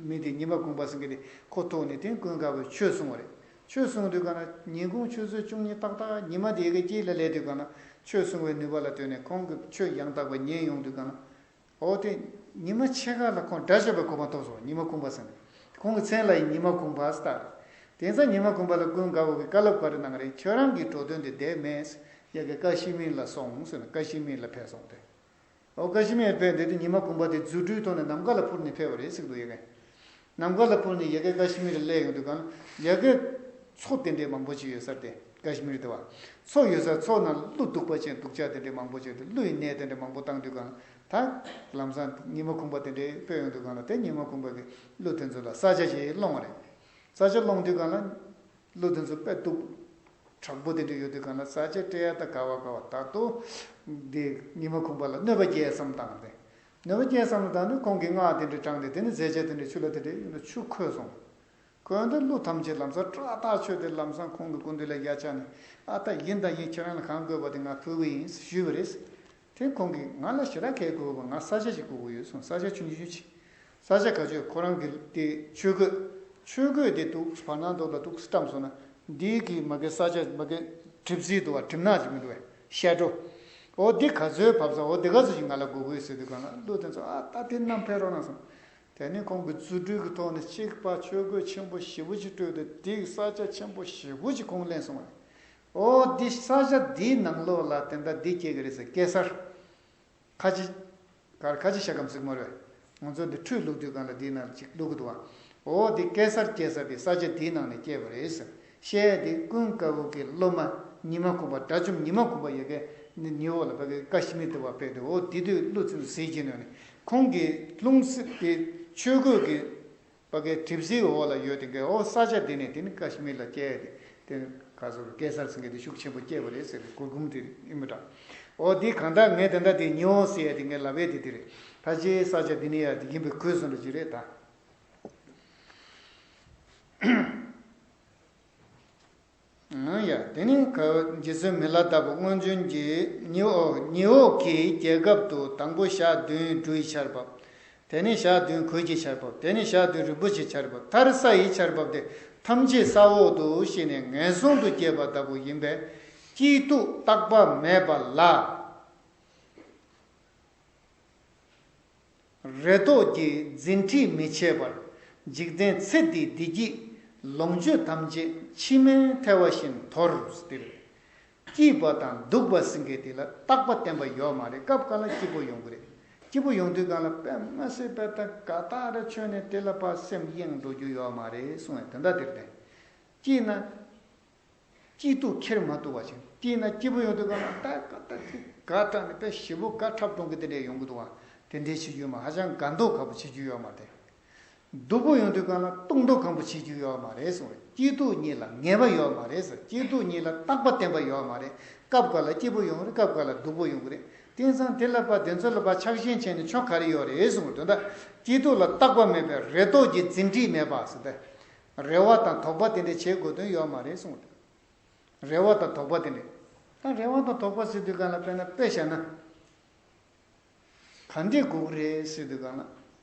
མི་དེ་ཉི་མ་གུང་པ་ཟེར་མཁན་དེ་ཁོ་ཐུག་ནས་དེ་ཀུན་དགའ་བོས་ཆོས་གསུངས་པ་རེད། ཆོས་གསུངས་དུས་གང་ན་ཉིན་གུང་ཆུ་ཚོད་བཅུ་གཉིས་ཏག་ཏག་ཉི་མ་དེ་ཡ་གི་དཀྱིལ་ལ་སླེབས་དུས་གང་ན་ཆོས་གསུང་བའི་ནུས་པ་ལ་ལྟོས་ནས་ཁོང་གིས་ཆོས་ཡང་དག་པ་ཉན་ཡོང་དུས་གང་ན། འོ་དེ་ཉི་མ་ཕྱེད་ཀ་ལ་ཁོང་དགྲ་བཅོམ་པའི་གོ་འཕང་ཐོབ་སོང་། ཉི་མ་གུང་པ་ཟེར་ནས། ཁོང་གི་མཚན་ལ་ཡང་ཉི་མ་གུང་པ་ཟེར་བཏགས་རེད། དེང་སང་ཉི་མ་གུང་པ་ལ་ཀུན་དགའ་བོ་གིས་བཀའ་སློབ་ག་རེ་གནང་རེད། ཁྱོད་རང་གི་འགྲོ་དོན་དེ་བསྡད་མེད། ཡ་གི་ཀ་ཤི་མིར་ལ་སོང་ཟེར་ནས་ཀ་ཤི་མིར་ལ་ཕེབས་སོང་སྟེ། འོ་ཀ་ཤི་མིར་ཕེབས་དེ་དུས་ཉི་མ་གུང་པ་དེ་རྫུ་འཕྲུལ་ཐོག་ནས་ནམ་མཁའ་ལ་འཕུར་ནས་ཕེབས་པ་རེད་ཟེར་གི་འདུག་ཡ་གི། ནམ་མཁའ་ལ་འཕུར་ནས་ཡ་གི་ཀ་ཤི་མིར་ལ་སླེབས་ཡོང་དུས་གང་ཡ་གི་མཚོ་དེ་འདྲའི་མང་པོ་ཅིག་ཡོད་སར་དེ། ཀ་ཤི་མིར་དེ་བ། མཚོ་ཡོད་སར་མཚོ་ནང་ཀླུ་གདུག་པ་ཅན་གདུག་ཅག་དེ་འདྲའི་མང་པོ་ཅིག་དེ་ཀླུ་ཡི་ནད་དེ་འདྲའི་མང་པོ་བཏང་དུས་གང་ད་ལམ་སང་ཉི་མ་གུང་པ་དེ་འདྲའི་ཕེབས་ཡོང་དུས་གང་ལ་དེ་ཉི་མ་གུང་པ་གི་ཀླུ་དེ་ཚོ་ལ་ས་ཆ་ཞིག་སློང་བ་རེད། ས་ཆ་སློང་དུས་གང་ལ། ཀླུ་དེ་ཚོ་དཔེ་སྡུག་དྲག་པོ་དེ་འདྲ་ཡོད་དུས་གང་ལ་ས་ཆ་སྤྲད་ཡ་ད་ག་བ་ག་བ་ད་དུ། འདི་ཉི་མ་གུང་པ་ལ་གནོད་པ་སྐྱེལ་བསམ་བཏང་སྟེ། གནོད་པ་སྐྱེལ་བསམ་བཏང་ནས་ཁོང་གིས་སྔགས་དེ་འདྲ་བགྲངས་ཏེ་དེ་ནས་རྫས་ཆས་དེ་འདྲ་ཆུ་ལ་དེ་འདྲ་ཡིན་ན་ཆུ་ཁོལ་སོང་། ཁོལ་དུས་ཀླུ་ཐམས་ཅད་ལམ་སང་སྐྲག་ཐག་ཆོད་དེ་ལམ་སང་ཁོང་གི་སྐུ་མདུན་ལ་ཡར་བཅར་ནས་ཨ་ད་ཡིན་དང་ཡིན་ཁྱེད་རང་ལ་གང་དགོས་པ་དེ་ང་ཕུལ་གི་ཡིན་ཞུས་པ་རེད། དེ་ཁོང་གིས་ང་ལ་ཞེ་དྲག་གས་དགོས་པ་ང་ས་ཆ་ཞིག་དགོས་ཀྱི་ཡོད་གསུངས། ས་ཆ་ཆུང་ཆུང་ཞིག་ས་ཆ་ག་ཚོད་ཁོ་རང་གི་དེ་ཆོས་གོས། ཆོས་གོས་དེ་འདུག་བར་སྣང་འདུག་ལ་འདུག་བཀྲམ་སོང་ན་འདི་གི་མ་གི་ས་ཆ་མ་གི་གྲིབ་བསིལ་འདུག་བ། གྲིབ་ནག་ཅིག་མི་འདུག་བས་ཤེ་ཌོ། འོ་འདི་ག་ཚོད་བབས་ས་འོ་འདི་ག་ཚོད་ཞིག་ང་ལ་དགོས་ཀྱི་ཡོད་ཟེར་དུས་གང་ལ་ཀླུ་དེ་ཚོ་ཨ་ད་དེ་བསྣམས་ཕེབས་རོགས་གནང་སོང་། དེ་ནས་ཁོང་གི་རྫུ་འཕྲུལ་གྱི་ཐོག་ནས་གཅིག་པ་ཆོས་གོས་ཆེན་པོ་ཞེ་པོ་ཅིག་སྤྲོད་དེ་དེ་གི་ས་ཆ་ཆེན་པོ་ཞེ་པོ་ཅིག་ཁོང་ལེན་སོང་བ་རེད། འོ་འདི་ས་ཆ་འདིའི་ནང་ལོགས་ལ་དེ་འདྲ་འདི་སྐྱེ་གི་རེད་ཟེར། གེ་སར། ཁ་ཆེ། གར་ཁ་ཆེ་ཤ་སྐམ་ཟིག་མ་རེད། ང་ཚོ་འདི་ཁྲུས་བླུག་དུས་གང་ལ་འདིའི་ནང་ལ་ཅིག་བླུག་གི་འདུག་བ། འོ་འདི་གེ་སར་སྐྱེ་ས་དེ་ས་ཆ་འདིའི་ནང་ནས་སྐྱེས་པ་རེད་ཟེར། བཤད་དེ་ཀུན་དགའ་བོ་གི་སློབ་མ་ཉི་མ་གུང་པ། དགྲ་བཅོམ་ཉི་མ་གུང་པ་ཡ་གི་ནི་ཉི་འོག་ལ་ཕ་གི་ཀ་ཤི་མིར་དུ་བ་ཕེབས་དུས་འོ་དེ་དུས་ཀླུ་ཚིག་ཟིལ་གྱིས་གནོན་ནས་ཁོང་གི་ལྷུང་བཟེད་དེ་ཆོས་གོས་ཀྱི་ཕ་གི་གྲིབ་བསིལ་འོག་ལ་ཡོད་དེ་གི་འོ་ས་ཆ་དེ་ནས་དེ་ནི་ཀ་ཤི་མིར་ལ་སྐྱེས་ཏེ་དེ་ནི་ག་ཟེར་གེ་སར་ཟེར་མཁན་དེ་ཤུགས་ཆེན་པོ་སྐྱེས་པ་རེད་ཟེར་གུར་གུམ་དེ་ཨིན་མི་འདྲ། འོ་དེ་གང་ལྟར་ངས་དེ་འདྲ་དེ་ཉི་འོག་ཟེར་ཡ་དེ་ངས་ལབ་ཡས་དེ་དེ་རེད། ཕལ་ཆེར་ས་ཆ་དེ་ནི་ཡ་དེ་ཡིན་པའི་གོས་སོང་འདྲ་ཅིག་རེད་ད། ཨང་ཡ། དེ་ནི་ག་རྗེ་བཙུན་མི་ལ་དྭགས་པོ་སྔོན་བྱོན་གྱིས་ཉི་འོག་ཉི་འོག་གི་རྒྱལ་ཁབ་ཏུ་དང་པོ་ཞག་བདུན་སྦྲུལ་ཆར་འབབ། དེ་ནས་ཞག་བདུན་གོས་ཀྱི་ཆར་འབབ། དེ་ནས་ཞག་བདུན་རིན་པོ་ཆེའི་ཆར་འབབ། མཐར་ས་ཡི་ཆར་འབབ་སྟེ་ཐམས་ཅད་ས་འོག་ཏུ་ཞེས་ནས་ངན་སོང་དུ་སྐྱེས་པ་ལྟ་བུ་ཡིན་པས་སྐྱིད་སྡུག་རྟག་པ་མེད་པ་ལ། རེ་དོགས་ཀྱི་འཛིན་ཁྲིད་མི་བྱེད་པར་འཇིག་རྟེན་ཚེ་འདིའི་བདེ་སྐྱིད་ལོངས་སྤྱོད་ཐམས་ཅད་ཕྱི་མའི་ཐལ་བ་བཞིན་དོར་ཏེ། སྐྱིད་པ་དང་སྡུག་པ་ཟེར་མཁན་དེ་ལ་རྟག་པ་བརྟན་པ་ཡོད་མ་རེད། སྐབས་འགའ་ལ་སྐྱིད་པོ་ཡོང་གི་རེད། སྐྱིད་པོ་ཡོང་དུས་སྒང་ལ་དཔེ་མ་སྲིད་པའི་ད་ག་ད་རེ་ཆོས་ནས་དེ་ལ་ཕར་སེམས་གཡེང་འགྲོ་རྒྱུ་ཡོད་མ་རེད་གསུངས་པས་དེ་འདྲ་དེར་བརྟེན། སྐྱིད་ན། སྐྱིད་སྡུག་ཁྱེར་མ་ཐུབ་པ་ཞིག་སྐྱིད་ན་སྐྱིད་པོ་ཡོང་དུས་སྒང་ལ་ད་ག་ད་ཅིག་དགའ་དྲགས་ནས་དཔེ་ཞེ་པོ་དགའ་འཁྲབ་གཏོང་གི་དེ་འདྲས་ཡོང་གི་འདུག་བ། དེ་འདྲས་བྱེད་རྒྱུ་མ་ཧ་ཅང་དགའ་མདོག་ཁ་པོ་བྱེད་རྒྱུ་ཡོད་མ་རེད། སྡུག་པོ་ཡོང་དུས་སྒང་ལ་སྡུག་མདོག་ཁ་པོ་བྱེད་རྒྱུ་ཡོད་མ་རེད་གསུངས་རེད། སྐྱིད་སྡུག་གཉིས་ལ་ངེས་པ་ཡོད་མ་རེད་ཟེར། སྐྱིད་སྡུག་གཉིས་ལ་རྟག་པ་བརྟན་པ་ཡོད་མ་རེད། སྐབས་འགའ་ལ་སྐྱིད་པོ་ཡོང་གི་རེད། སྐབས་འགའ་ལ་སྡུག་པོ་ཡོང་གི་རེད། དེང་སང་དེ་ལ་ཕར་དེ་ཚོ་ལ་ཕར་ཆགས་ཞེན་བྱས་ནས་ཆོ་ག་རེ་ཡོད་རེད་གསུངས་རེད། དོན་དག་སྐྱིད་སྡུག་ལ་རྟག་པ་མེད་པའི་རེ་དོགས་ཀྱི་འཛིན་ཁྲིད་མེད་པ་ཟེར་ཏེ། རེ་བ་དང་དོགས་པ་དེ་འདྲ་བྱེད་དགོས་དོན་ཡོད་མ་རེད་གསུངས་རེད། རེ་བ་དང་དོགས་པ་དེ་འདྲ། ད་རེ་བ་དང་དོགས་པ་ཟེར་དུས་སྒང་ལ་དཔེར་ན་དཔེ་བཞག་ན། ག་འདྲས་དགོས་ཀྱི་རེད་ཟེར་དུས་སྒང་ལ།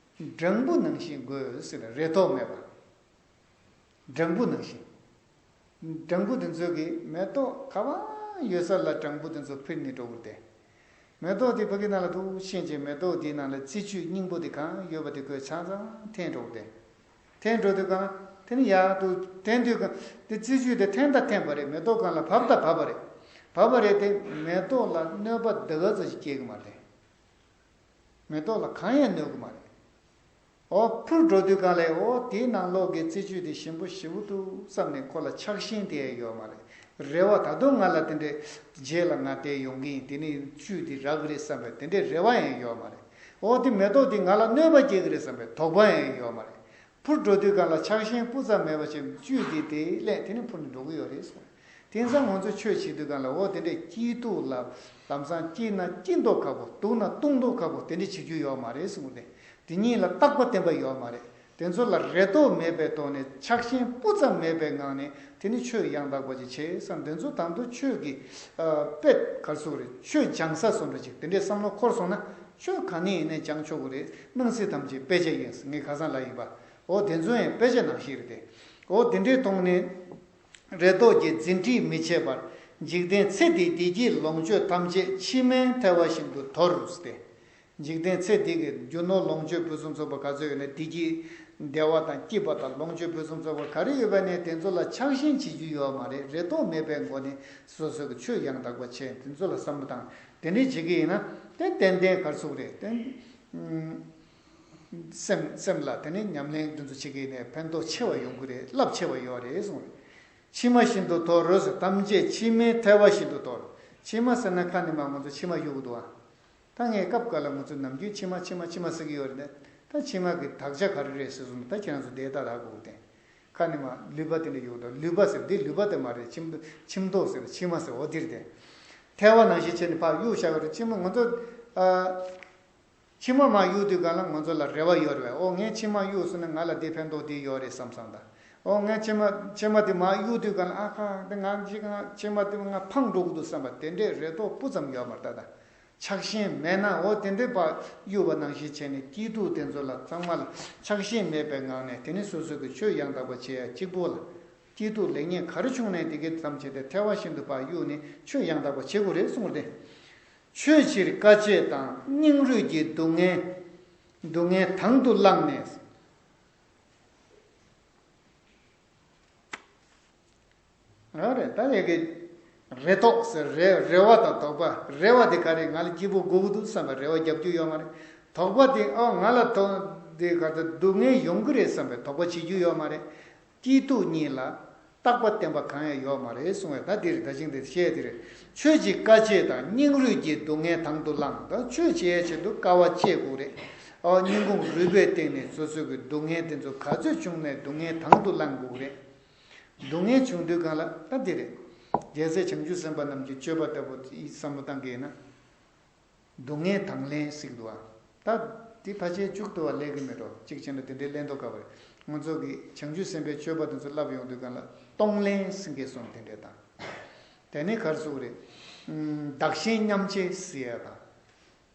སྦྲང་བུ་ནང་བཞིན་དགོས་ཟེར་ནས་རེ་དོགས་མེད་པ། སྦྲང་བུ་ནང་བཞིན། སྦྲང་བུ་དེ་ཚོ་གིས་མེ་ཏོག་ག་པར་ཡོད་ས་ལ་སྦྲང་བུ་དེ་ཚོ་འཕུར་ནས་འགྲོ་གི་རེད་དེ། མེ་ཏོག་དེ་ཕ་གི་ནང་ལ་འདུག་ཕྱིན་ཆད་མེ་ཏོག་དེའི་ནང་ལ་རྩི་བཅུད་སྙིང་པོ་དེ་གང་ཡོད་པ་དེ་ཁོས་ཆ་ཚང་འཐེན་འགྲོ་གི་རེད། འཐེན་འགྲོ་དུས་སྒང་དེ་ནི་ཡར་དུ་འཐེན་དུས་སྒང་དེ་རྩི་བཅུད་དེ་འཐེན་ད་འཐེན་པ་རེད། མེ་ཏོག་སྒང་ལ་བབས་ད་བབས་པ་རེད། བབས་པ་རེད་དེ། མེ་ཏོག་ལ་གནོད་པ་འདི་ག་ཙམ་ཞིག་སྐྱེལ་གི་མ་རེད། མེ་ཏོག་ལ་གང་ཡང་གནོད་གི་མ་རེད། འོ་འཕུར་འགྲོ་དུས་སྒང་ལ་འོ་དེའི་ནང་ལོགས་ཀྱི་རྩི་བཅུད་དེ་ཞིམ་པོ་ཞེ་པོ་འདུག་བསམ་ནས་ཁོ་ལ་ཆགས་ཞེན་དེ་ཡང་ཡོད་མ་རེད། རེ་བ་ད་དུང་ང་ལ་དེ་འདྲའི་རྗེས་ལ་ང་དེ་ཡོང་གི་ཡིན། དེ་ནི་བཅུད་དེ་རག་གི་རེད་བསམ་པའི་དེ་འདྲའི་རེ་བ་ཡང་ཡོད་མ་རེད། འོ་དེ་མེ་ཏོག་དེ་ང་ལ་གནོད་པ་སྐྱེལ་གི་རེད་བསམ་པའི་དོགས་པ་ཡང་ཡོད་མ་རེད། འཕུར་འགྲོ་དུས་སྒང་ལ་ཆགས་ཞེན་སྤུ་ཙམ་མེད་པ་བྱས་བཅུད་དེ་དེ་ལས་དེ་ནི་འཕུར་ནས་འགྲོ་གི་ཡོད་རེད་གསུངས། དེང་སང་ང་ཚོ་ཆོས་བྱེད་དུས་སྒང་ལ་འོ་དེ་འདྲའི་སྐྱིད་སྡུག་ལ་ལམ་སང་སྐྱིད་ན་སྐྱིད་མདོག་ཁ་པོ། སྡུག་ན་སྡུག་མདོག་ཁ་པོ་དེ་འདྲ་བྱེད་རྒྱུ་ཡོད་མ་རེད་གསུངས་ཏེ། དེ་གཉིས་ལ་རྟག་པ་བརྟན་པ་ཡོད་མ་རེད། དེ་ཚོ་ལ་རེ་དོགས་མེད་པའི་ཐོག་ནས་ཆགས་ཞེན་སྤུ་ཙམ་མེད་པའི་ངང་ནས་དེ་ནི་ཆོས་ཡང་དག་པ་ཅིག་བྱེད་བསམ། དེ་ཚོ་དང་དུ་ཆོས་ཀྱི་ཨ་དཔེ་ག་རེ་ཟེར་དགོས་རེད། ཆོས་སྦྱང་ས་བཟོ་འདྲ་ཅིག་དེ་འདྲའི་བསམ་བློ་འཁོར་སོང་ན་ཆོས་ག་ནས་ཡིན་ནའི་སྦྱང་ཆོག་གི་རེད། སྣང་སྲིད་ཐམས་ཅད་དཔེ་ཆ་ཡིན། ངས་ཁ་སང་ལབ་ཡིན་པ། འོ་དེ་ཚོ་ཡང་དཔེ་ཆ་ནང་བཞིན་རེད་དེ། འོ་དེ་འདྲའི་ཐོག་ནས། རེ་དོགས་ཀྱི་འཛིན་ཁྲིད་མི་བྱེད་པར། འཇིག་རྟེན་ཚེ་འདིའི་བདེ་སྐྱིད་ལོངས་སྤྱོད་ཐམས་ཅད་མཆི་མས་ཐལ་བ་བཞིན་དུ་དོར་ཏེ། འཇིག་རྟེན་ཚེ་འདི་གི་རྒྱུ་ནོར་ལོངས་སྤྱོད་ཕུན་སུམ་ཚོགས་པ་ག་ཚོད་ཡོད་ན། བདེ་སྐྱིད་བདེ་བ་དང་སྐྱིད་པ་དང་ལོངས་སྤྱོད་ཕུན་སུམ་ཚོགས་པ་ག་རེ་ཡོད་པ་ནས་དེ་ཚོ་ལ་ཆགས་ཞེན་བྱེད་རྒྱུ་ཡོད་མ་རེད། རེ་དོགས་མེད་པའི་སྒོ་ནས་སོ་སོ་གི་ཆོས་ཡང་དག་པ་བྱས། དེ་ཚོ་ལ་བསམ་བློ་བཏང་། དེ་འདྲའི་བྱེད་ཀྱི་ཡིན་ན་དེ་ཏན་ཏན་ག་རེ་ཟེར་དགོས་རེད། དེ། སེམས་སེམས་ལ་དེ་ནི་ཉམས་ལེན་དེ་ཚོ་བྱེད་ཀྱི་ནས་ཕན་ཐོགས་ཆེ་བ་ཡོང་གི་རེད། རླབས་ཆེ་བ་ཡོད་རེད་གསུངས་རེད། མཆི་མ་བཞིན་དུ་དོར་ཟེར། ཐམས་ཅད་མཆི་མས་ཐལ་བ་བཞིན་དུ་དོར། མཆི་མ་ཟེར་ན་ཁ་ནས་མར་ང་ཚོ་མཆི་མ་གཡུག་གི་འདུག་ཨ། ད་ངས་སྐབས་འགའ་ལ་ང་ཚོ་ནམ་རྒྱུན་མཆི་མ་མཆི་མ་མཆི་མ་ཟེར་གྱི་ཡོད་རེད་དེ། ད་མཆི་མ་གི་དག་ཆ་ག་རེ་རེད་ཟེར་སོང་ན། ད་ཁྱེད་རང་ཚོ་དེ་ལྟ་ར་དགོས་ཏེ། ཁ་ནས་མར་ལུད་པ་དེ་འདྲ་གཡུག་འདུག་ལུད་པ་ཟེར་འདི་ལུད་པ་དེ་མ་རེད། མཆིམས་མཆིམས་ཐོག་ཟེར། མཆི་མ་ཟེར། འོ་འདི་རེད་དེ། ཐལ་བ་ནང་བཞིན་བྱས་ནས་ཕར་གཡུག་བཞག་གི་རེད། མཆི་མ་ང་ཚོ་ཨ། མཆི་མ་མར་གཡུག་དུས་སྒང་ལ་ང་ཚོ་ལ་རེ་བ་ཡོད་རེད་པས། ཨོ་ངས་མཆི་མ་གཡུག་སོང་ན་ང་ལ་འདི་ཕན་ཐོགས་འདི་ཡོད་རེད་བསམ་བསམ་དང་། ཨོ་ངས་མཆི་མ་མཆི་མ་འདི་མར་གཡུག་དུས་སྒང་ལ་ཨ་ཁ་འདི་ང་ཅིག་ང་མཆི་མ་འདི་ང་ཕངས་འགྲོ་གི་འདུག་བསམ་པ་དེ་འདྲའི་རེ་དོགས་སྤུ་ཙམ་ཡོད་མ་རེད་ད། ད་ཆགས་ཞེན་མེད་ན་ཨོ་དེ་འདྲའི་ཕར་གཡུག་པ་ནང་བཞིན་བྱས་ནས་སྐྱིད་སྡུག་དེ་ཚོ་ལ་ཚང་མ་ལ་ཆགས་ཞེན་མེད་པའི་ངང་ནས་དེ་ནི་སོ་སོ་གི་ཆོས་ཡང་དག་པ་བྱེད་ཡ་གཅིག་པོ་ལ། སྐྱིད་སྡུག་ལེགས་ཉེས་ག་རེ་བྱུང་ནས་དེ་གའི་ཙམ་བྱས་ཏེ་ཐལ་བ་བཞིན་དུ་ཕར་གཡུག་ནས་ཆོས་ཡང་དག་པ་བྱེད་དགོས་རེད་གསུངས་ཏེ། ཆོས་ཕྱིར་དཀའ་སྤྱད་དང་སྙིང་རུས་ཀྱི་སྡུག་བསྔལ། སྡུག་བསྔལ་དང་དུ་བླངས་ནས། ཨ་རེད། ད་ཡ་གི་རེ་དོགས་ཟེར། རེ་རེ་བ་དང་དོགས་པ། རེ་བ་དེ་ག་རེ། ང་ལ་སྐྱིད་པོ་དགོས་ཀྱི་འདུག་བསམ་པ་རེ་བ་རྒྱབ་རྒྱུ་ཡོད་མ་རེད། དོགས་པ་དེ་ཨ་ང་ལ་དོགས་དེ་ག་ད་སྡུག་བསྔལ་ཡོང་གི་རེད་བསམ་པའི་དོགས་པ་བྱེད་རྒྱུ་ཡོད་མ་རེད། སྐྱིད་སྡུག་གཉིས་ལ་རྟག་པ་བརྟན་པ་གང་ཡང་ཡོད་མ་རེད་གསུང་བས། ད་འདིར་ད་ཅིང་དེ་བཤད་དེ་རེད། ཆོས་ཀྱི་དཀའ་སྤྱད་དང་སྙིང་རུས་ཀྱི་སྡུག་བསྔལ་དང་དུ་བླངས། ད་ཆོས་བྱེད་ཡས་ཆེད་དུ་དཀའ་བ་སྤྱད་དགོས་རེད། ཨོ་སྙིང་ཁུང་རུས་པའི་སྟེང་ནས་སོ་སོ་གི་སྡུག་བསྔལ་དེ་ཚོ་ག་ཚོད་བྱུང་ནས་སྡུག་བསྔལ་དང་དུ་བླངས་དགོས་རེད། སྡུག་བསྔལ་བྱུང་དུས་སྒང་ལ་ད་འདི་རེད། རྒྱལ་སྲས་བྱང་ཆུབ་སེམས་དཔའ་རྣམས་ཀྱི་སྤྱོད་པ་ལྟ་བུ་བསམ་བློ་བཏང་གི་ཡིན་ན། སྡུག་བསྔལ་དང་ལེན་ཟེར་གྱི་འདུག་བ། ད་དེ་ཕལ་ཆེར་གཅིག་ཏུ་བ་ལས་ཀྱི་མེད་འགྲོ། གཅིག་བྱས་ན་དེ་འདྲའི་ལེན་མདོག་ཁ་པོ་རེད། ང་ཚོ་གི་བྱང་ཆུབ་སེམས་དཔའི་སྤྱོད་པ་དེ་ཚོ་བསླབ་ཡོང་དུས་སྒང་ལ་གཏོང་ལེན་ཟེར་མཁན་སོང་དེ་འདྲས་དང་། དེ་ནས་ག་རེ་ཟེར་དགོས་རེད། བདག་གཞན་མཉམ་བརྗེ་ཟེར་ཡ་དང་།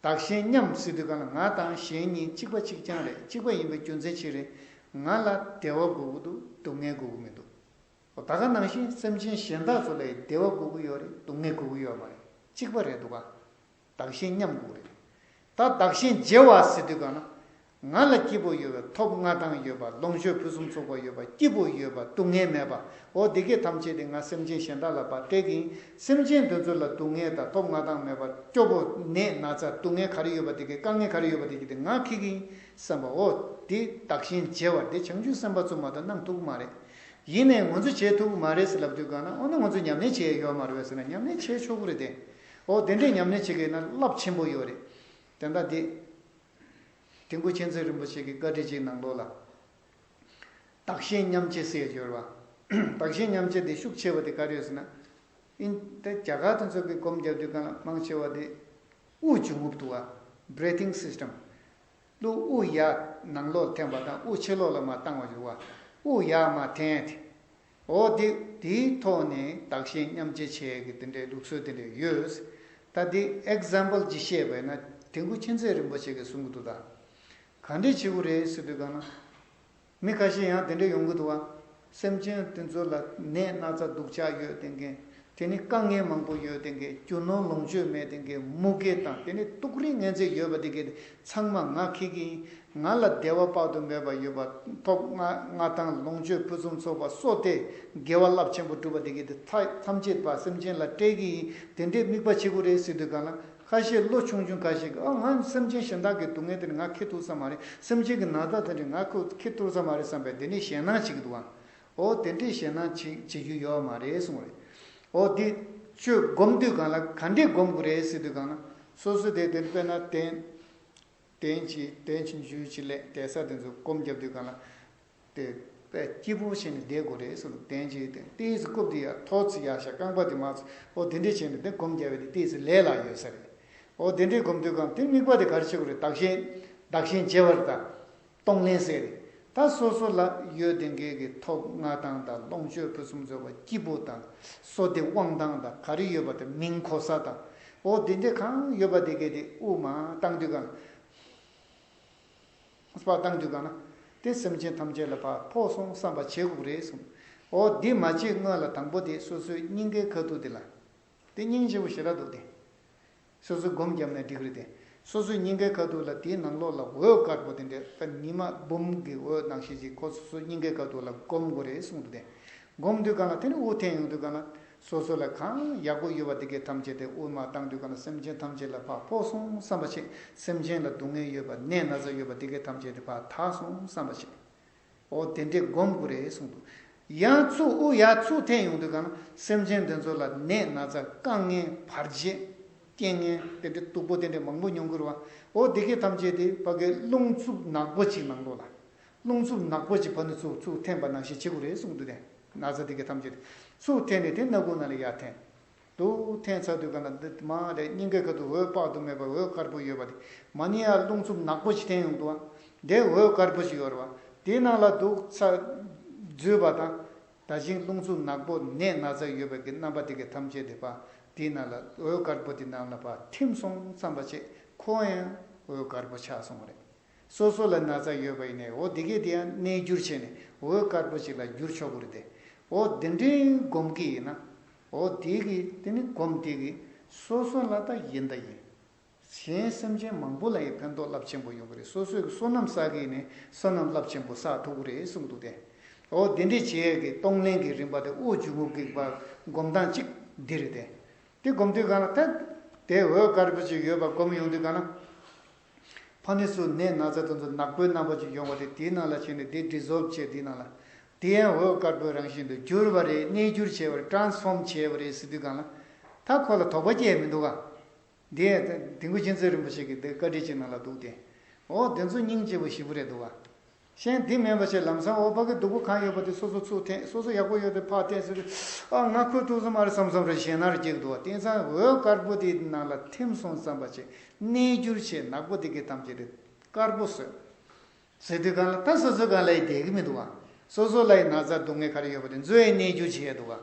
བདག་གཞན་མཉམ་ཟེར་དུས་སྒང་ལ་ང་དང་གཞན་གཉིས་གཅིག་པ་གཅིག་རྐྱང་རེད། གཅིག་པ་ཡིན་པའི་རྒྱུ་མཚན་ཅི་རེད། ང་ལ་བདེ་བ་དགོས་ཀྱི་འདུག་སྡུག་བསྔལ་དགོས་ཀྱི་མི་འདུག་ད་ག་ནང་བཞིན་སེམས་ཅན་གཞན་དག་ཚོ་ལ་ཡང་བདེ་བ་དགོས་ཀྱི་ཡོད་རེད། སྡུག་བསྔལ་དགོས་ཀྱི་ཡོད་མ་རེད། གཅིག་པ་རེད་འདུག་ག་བདག་གཞན་མཉམ་དགོས་རེད། ད་བདག་གཞན་བརྗེ་བ་ཟེར་དུས་སྒང་ལ། ང་ལ་སྐྱིད་པོ་ཡོད་པ། ཐོབ་མངའ་ཐང་ཡོད་པ། ལོངས་སྤྱོད་ཕུན་སུམ་ཚོགས་པ་ཡོད་པ། སྐྱིད་པོ་ཡོད་པ། སྡུག་བསྔལ་མེད་པ། འོ་དེ་གས་ཐམས་ཅད་དེ་ང་སེམས་ཅན་གཞན་དག་ལ་ཕར་སྤྲད་ཀྱི་ཡིན། སེམས་ཅན་དེ་ཚོ་ལ་སྡུག་བསྔལ་དང་ཐོབ་མངའ་ཐང་མེད་པ། སྐྱོ་པོ་ནད་ན་ཚ་སྡུག་བསྔལ་ག་རེ་ཡོད་པ་དེ་གས། དཀའ་ངལ་ག་རེ་ཡོད་པ་དེ་གས་དེ་ང་འཁྱེར་གྱི་ཡིན་བསམ་པ། འོ་དེ་བདག་གཞན་བརྗེ་བ་དེ་བྱང་ཆུབ་སེམས་དཔའ་ཚོ་མ་གཏོགས་གནང་ཐུབ་ཀྱི་མ་རེད། ཡིན་ནའི་ང་ཚོ་བྱེད་ཐུབ་ཀྱི་མ་རེད་ཟེར་ལབ་དུས་སྒང་ན། འོ་ན་ང་ཚོ་ཉམས་ལེན་བྱེད་ཡ་ཡོད་མ་རེད་པས་ཟེར་ན། ཉམས་ལེན་བྱེད་ཆོག་གི་རེད་དེ། འོ་དེ་འདྲས་ཉམས་ལེན་བྱེད་མཁན་ཡིན་ན་རླབས་ཆེན་པོ་ཡོད་རེད། དེ་འདྲ་དེ། དིལ་མགོ་མཁྱེན་བརྩེ་རིན་པོ་ཆེ་གི་བཀའ་དྲིན་ཅིག་ནང་ལོགས་ལ། བདག་གཞན་མཉམ་བརྗེ་ཟེར་ཡ་ཡོད་རེད་པ། བདག་གཞན་མཉམ་བརྗེ་དེ་ཤུགས་ཆེ་བ་དེ་ག་རེ་ཡོད་ཟེར་ན། ཨིན་དེ་རྒྱ་གར་དེ་ཚོ་གི་སྒོམ་རྒྱབ་དུས་སྒང་ལ་མང་ཆེ་བ་དེ་དབུགས་འབྱུང་རྔུབ་འདུག་པ། Breathing system། གློ་དབུགས་ཡར་ནང་ལོགས་འཐེན་པ་དང་དབུགས་ཕྱི་ལོགས་ལ་མར་བཏང་བ་ཞིག་པ། དབུགས་ཡར་མར་འཐེན་ཏེ། འོ་དེ་དེའི་ཐོག་ནས་བདག་གཞན་མཉམ་བརྗེ་བྱེད་ཀྱི་དེ་འདྲའི་ལུགས་སྲོལ་དེ་འདྲ་ཡོད། ད་དེ་ཨེག་ཛམ་པལ་ཅིག་བཤད་པ་ཡིན་ན། དེ། དེ་ཁུ་མཁྱེན་བརྩེ་རིན་པོ་ཆེ་གིས་གསུང་གི་འདུག་ད། ག་འདྲས་བྱེད་དགོས་རེད་ཟེར་དུས་གང་ན། མི་ཁ་ཤས་ཡང་དེ་འདྲས་ཡོང་གི་འདུག་བ། སེམས་ཅན་དེ་ཚོ་ལ་ནད་ན་ཚ་སྡུག་ཅག་ཡོད་བསྡད་མཁན། དེ་ནི་དཀའ་ངལ་མང་པོ་ཡོད་བསྡད་མཁན། རྒྱུ་ནོར་ལོངས་སྤྱོད་མེད་བསྡད་མཁན། མུ་གེ་དང་དེ་ནི་སྡུག་རུས་ངན་ཚད་ཡོད་པ་དེ་གས་དེ་ཚང་མ་ང་ཁྱེར་གྱི་ཡིན། ང་ལ་བདེ་བ་དཔག་ཏུ་མེད་པ་ཡོད་པ། ཐོབ་མངའ་མངའ་ཐང་ལོངས་སྤྱོད་ཕུན་སུམ་ཚོགས་པ་གསོལ་ཏེ་དགེ་བ་རླབས་ཆེན་པོ་སྒྲུབ་པ་དེ་གས་དེ་ཐ་ཐམས་ཅད་པ་སེམས་ཅན་ལ་སྤྲད་ཀྱི་ཡིན། དེ་འདྲའི་དམིགས་པ་བྱེད་དགོས་རེད་ཟེར་དུས་གང་ལ། ཁ་ཤས་ལོ་ཆུང་ཆུང་ཁ་ཤས་ཀྱིས། ཨ། ང་སེམས་ཅན་གཞན་དག་གི་སྡུག་བསྔལ་དེ་ནི་ང་ཁྱེར་ཐུབ་ས་མ་རེད། སེམས་ཅན་གྱི་ན་ཚ་དེ་ནི་ང་ཁོ་ཁྱེར་ཐུབ་ས་མ་རེད་བསམ་པའི་དེ་ནི་ཞེད་སྣང་བྱེད་ཀྱི་འདུག་ཨང་། འོ་དེ་འདྲའི་ཞེད་སྣང་བྱེད་བྱེད་རྒྱུ་ཡོད་མ་རེད་གསུངས་པ་རེད། འོ་དེ་ཆོས་སྒོམ་དུས་གང་ལ་ག་འདྲས་སྒོམ་དགོས་རེད་ཟེར་དུས་གང་ལ། སོ་སོ་དེ་དེ་དཔེར་ན་གདན་གདན་གྱི་གདན་གྱི་འཇུ་ཅི་ལས་གདན་ས་དེ་ཚོ་སྒོམ་རྒྱབ་དུས་གང་ལ། དེ་དཔེ་སྐྱིད་པོ་བྱས་ནས་བསྡད་དགོས་རེད་གསུངས། གདན་གྱི་དེ་ཏོག་ཙམ་རྐུབ་དེ་ཡར་མཐོ་ཙམ་ཡར་བཞག་རྐང་པ་དེ་མར་ཙམ། འོ་དེ་འདྲས་བྱས་ནས་དེ་སྒོམ་རྒྱབ་པ་དེ་ཏོག་ཙམ་ལས་སླ་ཡོད་ས་རེད། འོ་དེ་འདྲས་སྒོམ་དུས་གང་དེ་དམིགས་པ་དེ་ག་རེ་བྱེད་དགོས་རེད། བདག་གཞན་བདག་གཞན་བརྗེ་བར་དང་། གཏོང་ལེན་ཟེར་རེད། ད་སོ་སོ་ལ་ཡོད་བསྡད་མཁན་གྱི་ཐོབ་མངའ་ཐང་དང་ལོངས་སྤྱོད་ཕུན་སུམ་ཚོགས་པ་སྐྱིད་པོ་དང་། བསོད་བདེ་དབང་ཐང་དང་ག་རེ་ཡོད་པ་དེ། མིང་གོ་ས་དང་། འོ་དེ་འདྲས་གང་ཡོད་པ་དེ་གས་དེ་དབུ་མར་བཏང་དུས་གང་། པ་བཏང་དུས་གང་ན། དེ་སེམས་ཅན་ཐམས་ཅད་ལ་ཕར་ཕོག་སོང་བསམ་པ་བྱེད་དགོས་རེད་གསུངས། འོ་འདི་མ་བྱེད་སྔོན་ལ་དང་པོ་དེ་སོ་སོའི་སྙིང་གའི་ཁ་ཐུག་དེ་ལ། དེ་སྙིང་རྗེ་པོ་ཞེ་དྲག་འདུག་སྟེ། སོ་སོ་སྒོམ་བརྒྱབ་ནས་འགྲིག་གི་རེད་དེ། སོ་སོའི་སྙིང་གའི་ཁ་ཐུག་ལ་དེའི་ནང་ལོགས་ལ་འོད་དཀར་པོ་དེ་འདྲ་ཉི་མ་འབུམ་གྱི་འོད་ནང་བཞིན་ཅིག་ཁོ་སོ་སོའི་སྙིང་གའི་ཁ་ཐུག་ལ་སྒོམ་དགོས་རེད་གསུངས་འདུག་སྟེ། སྒོམ་དུས་གང་ལ་དེ་ནི་དབུགས་འཐེན་ཡོང་དུས་གང་ལ། སོ་སོ་ལ་གང་ཡག་པོ་ཡོད་པ་དེ་གས་ཐམས་ཅད་དེ་དབུ་མར་བཏང་དུས་གང་ལ་སེམས་ཅན་ཐམས་ཅད་ལ་ཕར་ཕོག་སོང་བསམ་པ་བྱེད། སེམས་ཅན་ལ་སྡུག་བསྔལ་ཡོད་པ་ནད་ན་ཚ་ཡོད་པ་དེ་གས་ཐམས་ཅད་དེ་ཕར་དག་སོང་བསམ་པ་བྱེད། འོ་དེ་འདྲས་སྒོམ་དགོས་རེད་གསུངས་འདུག། ཡང་ཚུར་དབུགས་ཡར་ཚུར་འཐེན་ཡོང་དུས་གང་ལ་སེམས་ཅན་དེ་ཚོ་ལ་ནད་ན་ཚ་དཀའ་ངལ་བར་ཆད། རྐྱེན་ངན་དེ་འདྲས་སྡུག་པོ་དེ་འདྲས་མང་པོ་མྱོང་གི་རེད་བ། འོ་དེ་གས་ཐམས་ཅད་དེ་ཕ་གིའི་རླུང་འཚུབ་ནག་པོ་ཅིག་ནང་ལོགས་ལ། རླུང་འཚུབ་ནག་པོ་ཅིག་ཕར་ནས་ཚུར་ཚུར་འཐེན་པ་ནང་བཞིན་བྱེད་དགོས་རེད་གསུངས་འདུག་སྟེ། ན་ཚ་དེ་གས་ཐམས་ཅད་ཚུར་འཐེན་ནས་དེ་སྣ་ཁུག་ནང་ལ་ཡར་འཐེན། འདུག་འཐེན་ཚར་དུས་གང་ལ་འདི་མ་རེད། སྙིང་གའི་ཁ་ཐུག་འོད་དཔག་ཏུ་མེད་པ་འོད་དཀར་པོ་ཡོད་པ་དེ། མ་ཎི་ཡར་རླུང་འཚུབ་ནག་པོ་ཅིག་འཐེན་ཡོང་འདུག་བ། དེ་འོད་དཀར་པོ་ཅིག་ཡོད་རེད་བ། དེའི་ནང་ལ་འདུག་ཚ་འཛུལ་བ་དང་། ད་ཅིང་རླུང་འཚུབ་ནག་པོ་ནད་ན་ཚ་ཡོད་པའི་གི་རྣམ་པ་དེ་གས་ཐམས་ཅད་དེ་ཕར་དེའི་ནང་ལ་འོད་དཀར་པོ་དེ་ནང་ལ་ཕར་ཐིམ་སོང་བསམ་པ་བྱེད། ཁོ་ཡང་འོད་དཀར་པོ་ཆགས་སོང་བ་རེད། སོ་སོ་ལ་ན་ཚ་ཡོད་པ་ཡིན་ནའི་འོ་དེ་གས་དེ་ཡང་གནས་འགྱུར་བྱས་ནས་འོད་དཀར་པོ་ཞིག་ལ་འགྱུར་ཆོག་གི་རེད་དེ། འོ་དེ་འདྲའི་སྒོམ་གྱི་ཡིན་ན། འོ་དེ་གི་དེ་ནི་སྒོམ་དེ་གི་སོ་སོ་ལ་ད་ཡིན་ད་ཡིན། གཞན་སེམས་ཅན་མང་པོ་ལ་ཡང་ཕན་ཐོགས་རླབས་ཆེན་པོ་ཡོང་གི་རེད། སོ་སོའི་གི་བསོད་ནམས་བསགས་གི་ཡིན་ནའི་བསོད་ནམས་རླབས་ཆེན་པོ་བསགས་ཐུབ་ཀྱི་རེད་གསུངས་འདུག་སྟེ། འོ་དེ་འདྲའི་བྱེད་ཡས་ཀྱི་གཏོང་ལེན་གྱི་རིམ་པ་དེ་དབུགས་འབྱུང་རྔུབ་ཀྱི་བར་སྒོམ་སྟངས་གཅིག་འདི་རེད་དེ། དེ་སྒོམ་དུས་གང་ལ་ད་དེ་འོད་དཀར་པོ་ཅིག་ཡོད་པ་སྒོམ་ཡོང་དུས་གང་ལ། ཕ་ནི་སུ་ནད་ན་ཚ་དེ་ཚོ་ནག་པོའི་རྣམ་པ་ཅིག་ཡོང་བ་དེ་དེའི་ནང་ལ་ཕྱིན་ནས་དེ་ཌི་སོལབ་བྱས། དེའི་ནང་ལ་དེ་ཡང་འོད་དཀར་པོའི་རང་བཞིན་དུ་གྱུར་པ་རེད། གནས་འགྱུར་བྱས་པ་རེད། ཊ་རན་སི་ཕོརམ་བྱས་པ་རེད་ཟེར་དུས་གང་ལ། ད་ཁོ་ལ་དོགས་པ་སྐྱེས་མི་འདུག་ག། དེ་དེ་ཁུ་མཁྱེན་བརྩེ་རིན་པོ་ཆེ་གི་དེ་བཀའ་དྲིན་ཅིག་ནང་ལ་འདུག་སྟེ། འོ་དེ་ཚོ་སྙིང་རྗེ་པོ་ཞེ་པོ་རེད་འདུག་ག། གཞན་འདི་མིན་པ་ཞིག་ལམ་སང་འོ་ཕ་གི་སྡུག་པོ་གང་ཡོད་པ་དེ་སོ་སོ་ཚུར་འཐེན། སོ་སོ་ཡག་པོ་ཡོད་དེ་ཕར་འཐེན་ཟེར་དུས། ཨ། ང་ཁོ་ཐུག་ས་མ་རེད་བསམ་བསམ་རེད། ཞེད་སྣང་རེ་སྐྱེ་གི་འདུག་བ། དེང་སང་འོད་དཀར་པོ་དེའི་ནང་ལ་ཐིམ་སོང་བསམ་པ་བྱས། གནས་འགྱུར་བྱས། ནག་པོ་དེ་གས་ཐམས་ཅད་དེ་དཀར་པོ་བཟོས། ཟེར་དུས་གང་ལ་ད་སོ་སོ་གང་ལ་ཡི་བསྡད་ཀྱི་མི་འདུག་བ། སོ་སོ་ལ་ཡི་ན་ཚ་སྡུག་བསྔལ་ག་རེ་ཡོད་པ་དེ་ཚོ་ཡི་གནས་འགྱུར་བྱས་འདུག་བ།